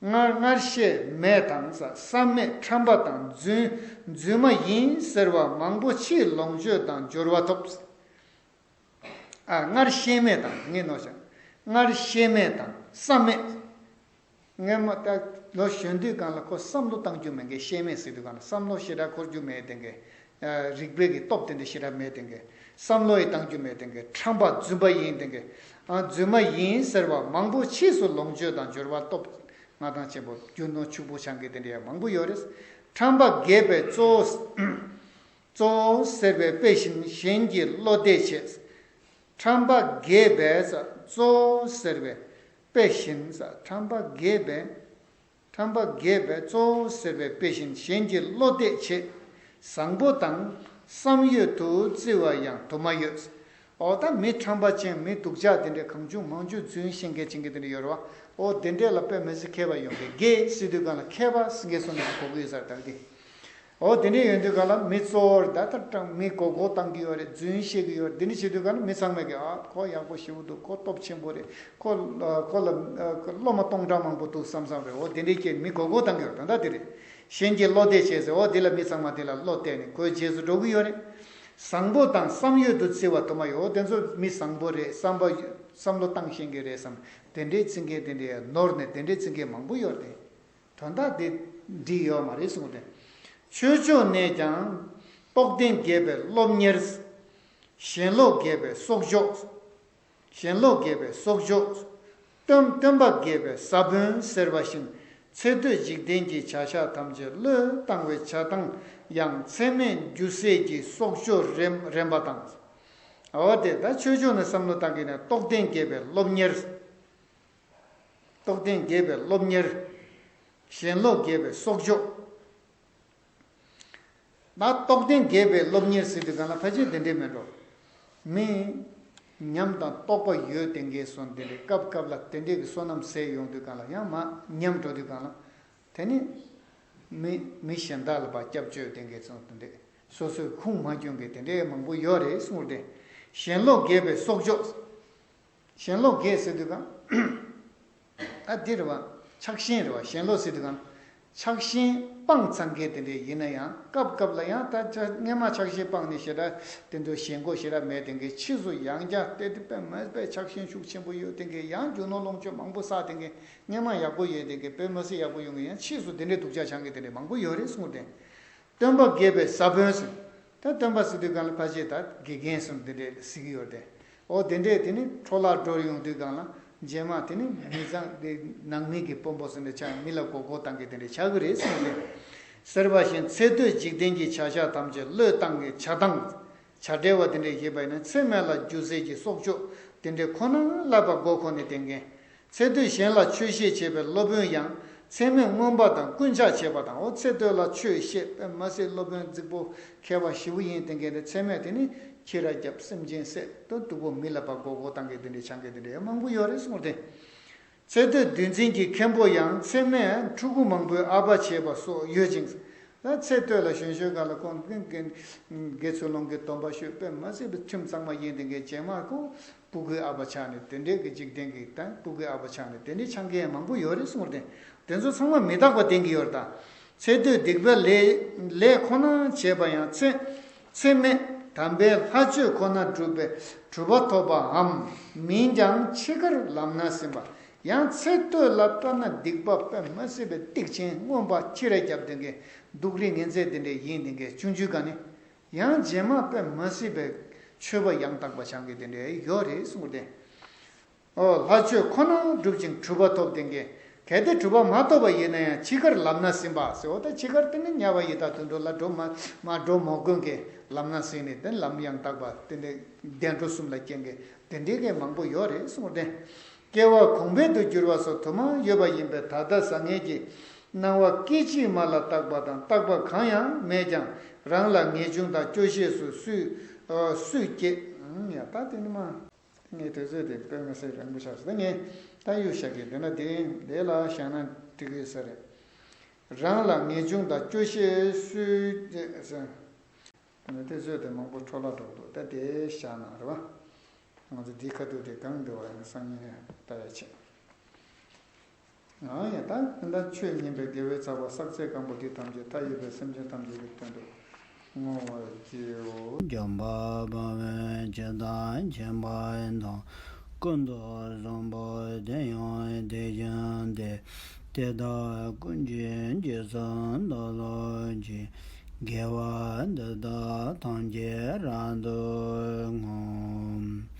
སྔར་སྔར་བཤད་མེད་དང་ས་བསམ་མེད་ཁྲམ་པ་དང་རྫུན་རྫུན་མ་ཡིན་ཟེར་བ་མང་པོ་ཕྱིས་ལོངས་སྤྱོད་དང་འབྱོར་བ་ཐོབ། ཨ། སྔར་ཤེས་མེད་དང་ངས་ནོར་བྱ། སྔར་ཤེས་མེད་དང་བསམ་མེད། སྔས་མ་ད་ལོ་གཞོན་དུས་སྒང་ལ་ཁོ་བསམ་བློ་བཏང་རྒྱུ་མེད་མཁན། ཤེས་མེད་ཟེར་དུས་སྒང་ལ་བསམ་བློ་ཞེ་དྲག་འཁོར་རྒྱུ་མེད་དེ་འགའི། རིག་པའི་གི་སྟོབས་དེ་འདྲ་ཞེ་དྲག་མེད་དེ་འགའི། བསམ་བློ་ཡི་བཏང་རྒྱུ་མེད་དེ་འགའི། ཁྲམ་པ་རྫུན་པ་ཡིན་དེ་འགའི། ཨ། རྫུན་མ་ཡིན་ཟེར་བ་མང་པོ་ཕྱིས་སུ་ལོངས་སྤྱོད་དང་འབྱོར་བ་སྟོབས་མངའ་ཐང་ཆེན་པོ་རྒྱུ་ནོར་ཕྱུག་པོ་ཆགས་མཁན་དེ་འདྲ་ཡང་མང་པོ་ཡོད་རེད། ཁྲམ་པ་རྒས་པས་གཙོ་བོ། གཙོ་བོ་ཟེར་བའི་དཔེ་བཞིན་གཞན་གྱི་བློ་གཏད་བྱེད། ཁྲམ་པ་རྒས་པས་གཙོ་བོ་ཟེར་བའི་དཔེ་བཞིན། ཁྲམ་པ་རྒས་པས། ཁྲམ་པ་རྒས་པས་གཙོ་བོ་ཟེར་བའི་དཔེ་བཞིན་གཞན་གྱི་བློ་གཏད་བྱེད། བཟང་པོ་དང་བསམ་ཡོད་དུ་བརྩི་བ་ཡང་དུ་མ་ཡོད། འོ་ད་མི་ཁྲམ་པ་ཅན་མི་སྡུག་ཅག་དེ་འདྲའི་གང་བྱུང་མང་བྱུང་རྫུན་བཤད་མཁན་བྱེད་མཁན་དེ་འདྲ་ཡོད་རེད་བ། འོ་དེ་འདྲས་ལ་དཔེ་མི་སྲིད་མཁས་པ་ཡོང་གི། རྒས་ཟེར་དུས་སྒང་ལ་མཁས་པ་ཟེར་མཁན་སོང་ནས་གོ་གི་ཡོད་ས་རེད་ད་གི། འོ་དེ་འདྲས་ཡོང་དུས་སྒང་ལ་མི་གཙོ་བོར་ད་ལྟ་དྲང་མི་མགོ་སྐོར་བཏང་གི་ཡོད་རེད། རྫུན་བཤད་ཀྱི་ཡོད་རེད། འདི་འདྲ་བྱེད་དུས་སྒང་ལ་མི་ཚང་མས་ཀྱི་ཨ་ཁོ་ཡག་པོ་ཞེ་པོ་འདུག་ཁོ་སྟོབས་ཆེན་པོ་རེད། ཁོ་ཁོ་ལ་སློབ་མ་སྟོང་ཕྲག་མང་པོ་འདུག་བསམ་བསམ་རེད། འོ་དེ་འདྲས་ཀྱི་མི་མགོ་སྐོར་བཏང་གི་ཡོད་རེད། ད་ལྟ་དེ་རེད། གཞན་གྱི་བློ་གཏད་བྱས་ཟེར། འོ་དེ་ལ་མི་ཚང་མ་དེ་ལ་བློ་གཏད་ནས་ཁོའི་རྗེས་སུ་འགྲོ་གི་ཡོད་རེད། བཟང་པོ་དང་བསམ་ཡོད་དུ་བརྩི་བ་དུ་མ་ཡོད། འོ་དེ་ཚོ་མི་བཟང་པོ་རེད། བསམ་པ་བསམ་བློ་བཏང་ཤེས་མཁན་རེད་བསམ་དེ་འདྲའི་བརྩི་མཁན་དེ་འདྲའི་ནོར་ནས་དེ་འདྲའི་བརྩི་མཁན་མང་པོ་ཡོད་རེད། དོན་དག་དེ་འགྲིག་ཡོད་མ་རེད་གསུངས་ཏེ། ཆོས་ཕྱོགས་ནས་ཀྱང་རྟོགས་ལྡན་རྒས་པའི་སློབ་གཉེར། ཞེན་ལོག་རྒས་པའི་གསོག་འཇོག་ཞེན་ལོག་རྒས་པའི་གསོག་འཇོག་སྟོན་སྟོན་པ་རྒས་པའི་ས་བོན་ཟེར་བ་བཞིན་ཚེ་སྟོད་འཇིག་རྟེན་གྱི་བྱ་བཞག་ཐམས་ཅད་བློས་བཏང་བའི་བྱ་བཏང་ཡང་ཚད་མེད་རྒྱུ་ཟད་ཀྱི་གསོག་འཇོག་རན་རན་པ་དང་། འོ་དེ་ད་ཆོས་ཕྱོགས་ནས་བསམ་བློ་བཏང་གི་ན་རྟོགས་ལྡན་རྒས་པའི་སློབ་གཉེར། རྟོགས་ལྡན་རྒས་པའི་སློབ་གཉེར། ཞེན་ལོག་རྒས་པའི་གསོག་འཇོག་ད་རྟོགས་ལྡན་རྒས་པའི་སློབ་གཉེར་ཟེར་དུས་གང་ལ་ཕལ་ཆེར་དེ་འདྲས་མེད་འགྲོ། མི་ཉམས་དང་རྟོགས་པ་ཡོད་དེ་འགས་སོང་དེ་འདྲས་སྐབས་སྐབས་ལ་དེ་འདྲས་ཀྱི་བསོད་ནམས་ཟད་ཡོང་དུས་གང་ལ་ཡང་མ་ཉམས་འགྲོ་དུས་གང་ལ། དེ་ནི་མི་མི་གཞན་དག་ལ་ཕར་སྐྱབས་བཅོལ་དེ་འགས་སོང་དེ་འདྲས་སོ་སོའི་ཁུངས་མ་སྐྱོན་གི་དེ་འདྲས་མང་པོ་ཡོད་རེད་གསུངས་ཏེ། ཞེན་ལོག་རྒས་པའི་གསོག་འཇོག་ཞེན་ལོག་རྒས་ཟེར་དུས་གང་། ཨ་འདི་རེད་བ། ཆགས་ཞེན་རེད་བ། ཞེན་ལོག་ཟེར་དུས་གང་། ཆགས་ཞེན་སྤངས་ཚར་མཁན་དེ་འདྲས་ཡིན་ན་ཡང་སྐབས་སྐབས་ལ་ཡང་ད་ཆ་སྔས་མ་ཆགས་ཞེན་སྤངས་ནས་ཞེ་དྲག་དེ་ཚོ་ཞེན་ཁོག་ཞེ་དྲག་མེད་དེ་འགས་ཕྱིས་སུ་ཡང་བསྐྱར་དེ་དེ་དཔེ་མ་དཔེ་ཆགས་ཞེན་ཤུགས་ཆེན་པོ་ཡོད་དེ་འགས་ཡང་རྒྱུ་ནོར་ལོངས་སྤྱོད་མང་པོ་བསགས་དེ་འགས་སྔས་མ་ཡག་པོ་ཡོད་དེ་འགས་དཔེ་མ་སྲིད་ཡག་པོ་ཡོང་གི་ཡང་ཕྱིས་སུ་དེ་འདྲས་སྡུག་ཅག་ཆགས་མཁན་དེ་འདྲས་མང་པོ་ཡོད་རེད་གསུངས་ཏེ། སྟོན་པ་རྒས་པའི་ས་བོན་ཟེར། ད་སྟོན་པ་ཟེར་དུས་གང་ལ་ཕལ་ཆེར་ད་དགེ་རྒན་སོང་དེ་འདྲས་ཟེར་གྱི་ཡོད་དེ། འོ་དེ་འདྲས་དེ་ནི་འཕྲོ་བརླག་འགྲོ་ཡོང་དུས་གང་ལ་རྗེས་མ་དེ་ནི་མི་ཚང་དེ་ནང་མི་གི་དཔོན་པོ་སོང་ནས་ཆགས་མི་ལ་མགོ་སྐོར་བཏང་གི་དེ་འདྲས་ཆགས་ཀྱི་རེད་གསུངས་ཏེ། ཟེར་བ་བཞིན་ཚེ་སྟོད་འཇིག་རྟེན་གྱི་བྱ་བཞག་ཐམས་ཅད་བློས་བཏང་གི་བྱ་བཏང་། བྱ་བྲལ་བ་དེ་འདྲས་ཞེས་པ་ཡིན་ན་ཚེ་སྨད་ལ་རྒྱུ་ཟད་ཀྱི་གསོག་འཇོག་དེ་འདྲས་ཁོ་ན་ལ་ཕར་མགོ་འཁོར་ནས་བསྡད་མཁན། ཚེ་སྟོད་གཞན་ལ་ཆོས་བཤད་བྱེད་པའི་སློབ་དཔོན་ཡང་ཚེ་སྨད་མངོན་པ་དང་ཀུན་ཆགས་བྱེད་པ་དང་། འོ་ཚེ་སྟོད་ལ་ཆོས་བཤད་པས་མ་ཟད་སློབ་དཔོན་རྫིག་པོ་མཁས་པ་ཞེ་པོ་ཡིན་དེ་འགས་དེ་ཚེ་སྨད་དེ་ནི་ཁྱི་ར་རྒྱབ་སེམས་ཅན་བསད་དོ་སྡུག་པོ་མི་ལ་ཕར་མགོ་སྐོར་བཏང་མཁན་དེ་འདྲས་ཆགས་མཁན་དེ་འདྲས་མང་པོ་ཡོད་རེད་གསུངས་ཏེ། ཚེ་སྟོད་འདུལ་འཛིན་གྱི་མཁན་པོ་ཡང་ཚེ་སྨད་ཕྲུ་གུ་མང་པོའི་ཨ་ཕ་བྱེད་པ་སོགས་ཡོད་ཅིང་། ད་ཚེ་སྟོད་ལ་གཞོན་གཞོན་སྒང་ལ་ཁོང་དགེ་ཚུལ་སློང་གི་སྡོམ་པ་ཞུས་པས་མ་ཟད་པའི་ཁྲིམས་གཙང་མ་ཡིན་དེ་འགས་རྗེས་མ་ཁོ་སྤུ་གུའི་ཨ་ཕ་ཆགས་ནས་དེ་འདྲའི་གི་འཇིག་རྟེན་གྱི་ད་སྤུ་གུའི་ཨ་ཕ་ཆགས་ནས་དེ་འདྲའི་ཆགས་མཁན་མང་པོ་ཡོད་རེད་གསུངས་ཏེ། དེ་ཚོ་ཚང་མ་མི་རྟག་པ་བསྟན་གྱི་ཡོད་རེད་ད། ཚེ་སྟོད་སྡིག་པའི་ལས་ལས་ཁོ་ན་བྱས་པ་ཡང་ཚེ་ཚེ་སྨད་དམ་པའི་ལྷ་ཆོས་ཁོ་ན་སྒྲུབ་པའི་གྲུབ་པ་ཐོབ་པའམ་མིན་ཀྱང་འཆི་ཁར་ལམ་སྣ་ཟིན་པ། ཡང་ཚེ་སྟོད་ལ་ལྟ་ན་སྡིག་པ་དཔེ་མ་སྲིད་པའི་སྡིག་ཆེན་རྔོན་པ་ཁྱི་ར་རྒྱབ་དེ་འགས་སྡུག་རི་ངན་ཚད་དེ་འདྲས་ཡིན་དེ་འགས་ཆུང་ཆུང་ག་ནས། ཡང་རྗེས་མ་དཔེ་མ་སྲིད་པའི་ཆོས་པ་ཡང་དག་པ་ཆགས་མཁན་དེ་འདྲས་ཡོད་རེད་གསུངས་ཏེ། ཨོ་ལྷ་ཆོས་ཁོ་ན་སྒྲུབ་ཅིང་གྲུབ་པ་ཐོབ་དེ་འགས་གལ་ཏེ་གྲུབ་པ་མ་ཐོབ་པ་ཡིན་ན་ཡང་འཆི་ཁར་ལམ་སྣ་ཟིན་པ་ཟེར། འོ་ད་འཆི་ཁར་དེ་ནི་དམྱལ་བ་ཡི་དྭགས་དུད་འགྲོ་ལ་འགྲོ་མ་མ་འགྲོ་མ་དགོས་མཁན། ལམ་སྣ་ཟིན་ནས་དེ་ལམ་ཡང་དག་པ་དེ་འདྲའི་བདེ་འགྲོ་གསུམ་ལ་སྐྱེ་མཁན་དེ་འདྲའི་གི་མང་པོ་ཡོད་རེད་གསུངས་ཏེ། སྐྱེ་བ་གོང་འཕེལ་དུ་འགྱུར་བ་སོགས་དུ་མ་ཡོད་པ་ཡིན་པས། ད་ལྟ་བཟང་ངན་གྱི་སྣང་བ་སྐད་ཅིག་མ་ལ་བཏགས་པ་དང་བཏགས་པ་གང་ཡང་མེད་ཀྱང་རང་ལ་ངེས་འབྱུང་དང་སྐྱོ་ཤས་སུ་སུས་སུས་སྐྱེ། ཡ་ད་དེ་ནི་མ། ངས་དུས་ཚོད་དེ་དཔེ་མི་སྲིད་རིང་པོ་ཆགས་སོང་། ད་ངས་ད་གཡུག་བཞག་གི་འདི་ན་དེ་ལས་ལ་བཞག་ན་འགྲིག་གི་ས་རེད། རང་ལ་ངེས་འབྱུང་དང་སྐྱོ་ཤས་སུས་ཟེར། དུས་ཚོད་དེ་མང་པོ་འཕྲོ་བརླག་འགྲོ་འདུག་ད་དེ་བཞག་ན་རེད་བ། ང་ཚོ་འདིའི་ཁ་ཐུག་དེ་གང་འདུག་བ་ཡང་སང་ཉིན་ལྟ་ཡ་བྱེད། ཨང་ཡ་ད་ད་ཆོས་ཉན་པའི་དགེ་བའི་ཚོགས་པ་བསགས་ཚད་སྐམ་པོ་འདི་ཐམས་ཅད་མཐའ་ཡས་པའི་སེམས་ཅན་ཐམས་ཅད་ཀྱི་དོན་དུ་བསྔོ་བར་བགྱིའོ། འཇམ་དཔལ་དཔའ་བོས་ཇི་ལྟར་མཁྱེན་པ་དང་། ཀུན་ཏུ་བཟང་པོ་དེ་ཡང་དེ་བཞིན་ཏེ། དེ་དག་ཀུན་གྱི་རྗེས་སུ་བདག་སློབ་ཅིང་། དགེ་བ་འདི་དག་ཐམས་ཅད་རབ་ཏུ་བསྔོ།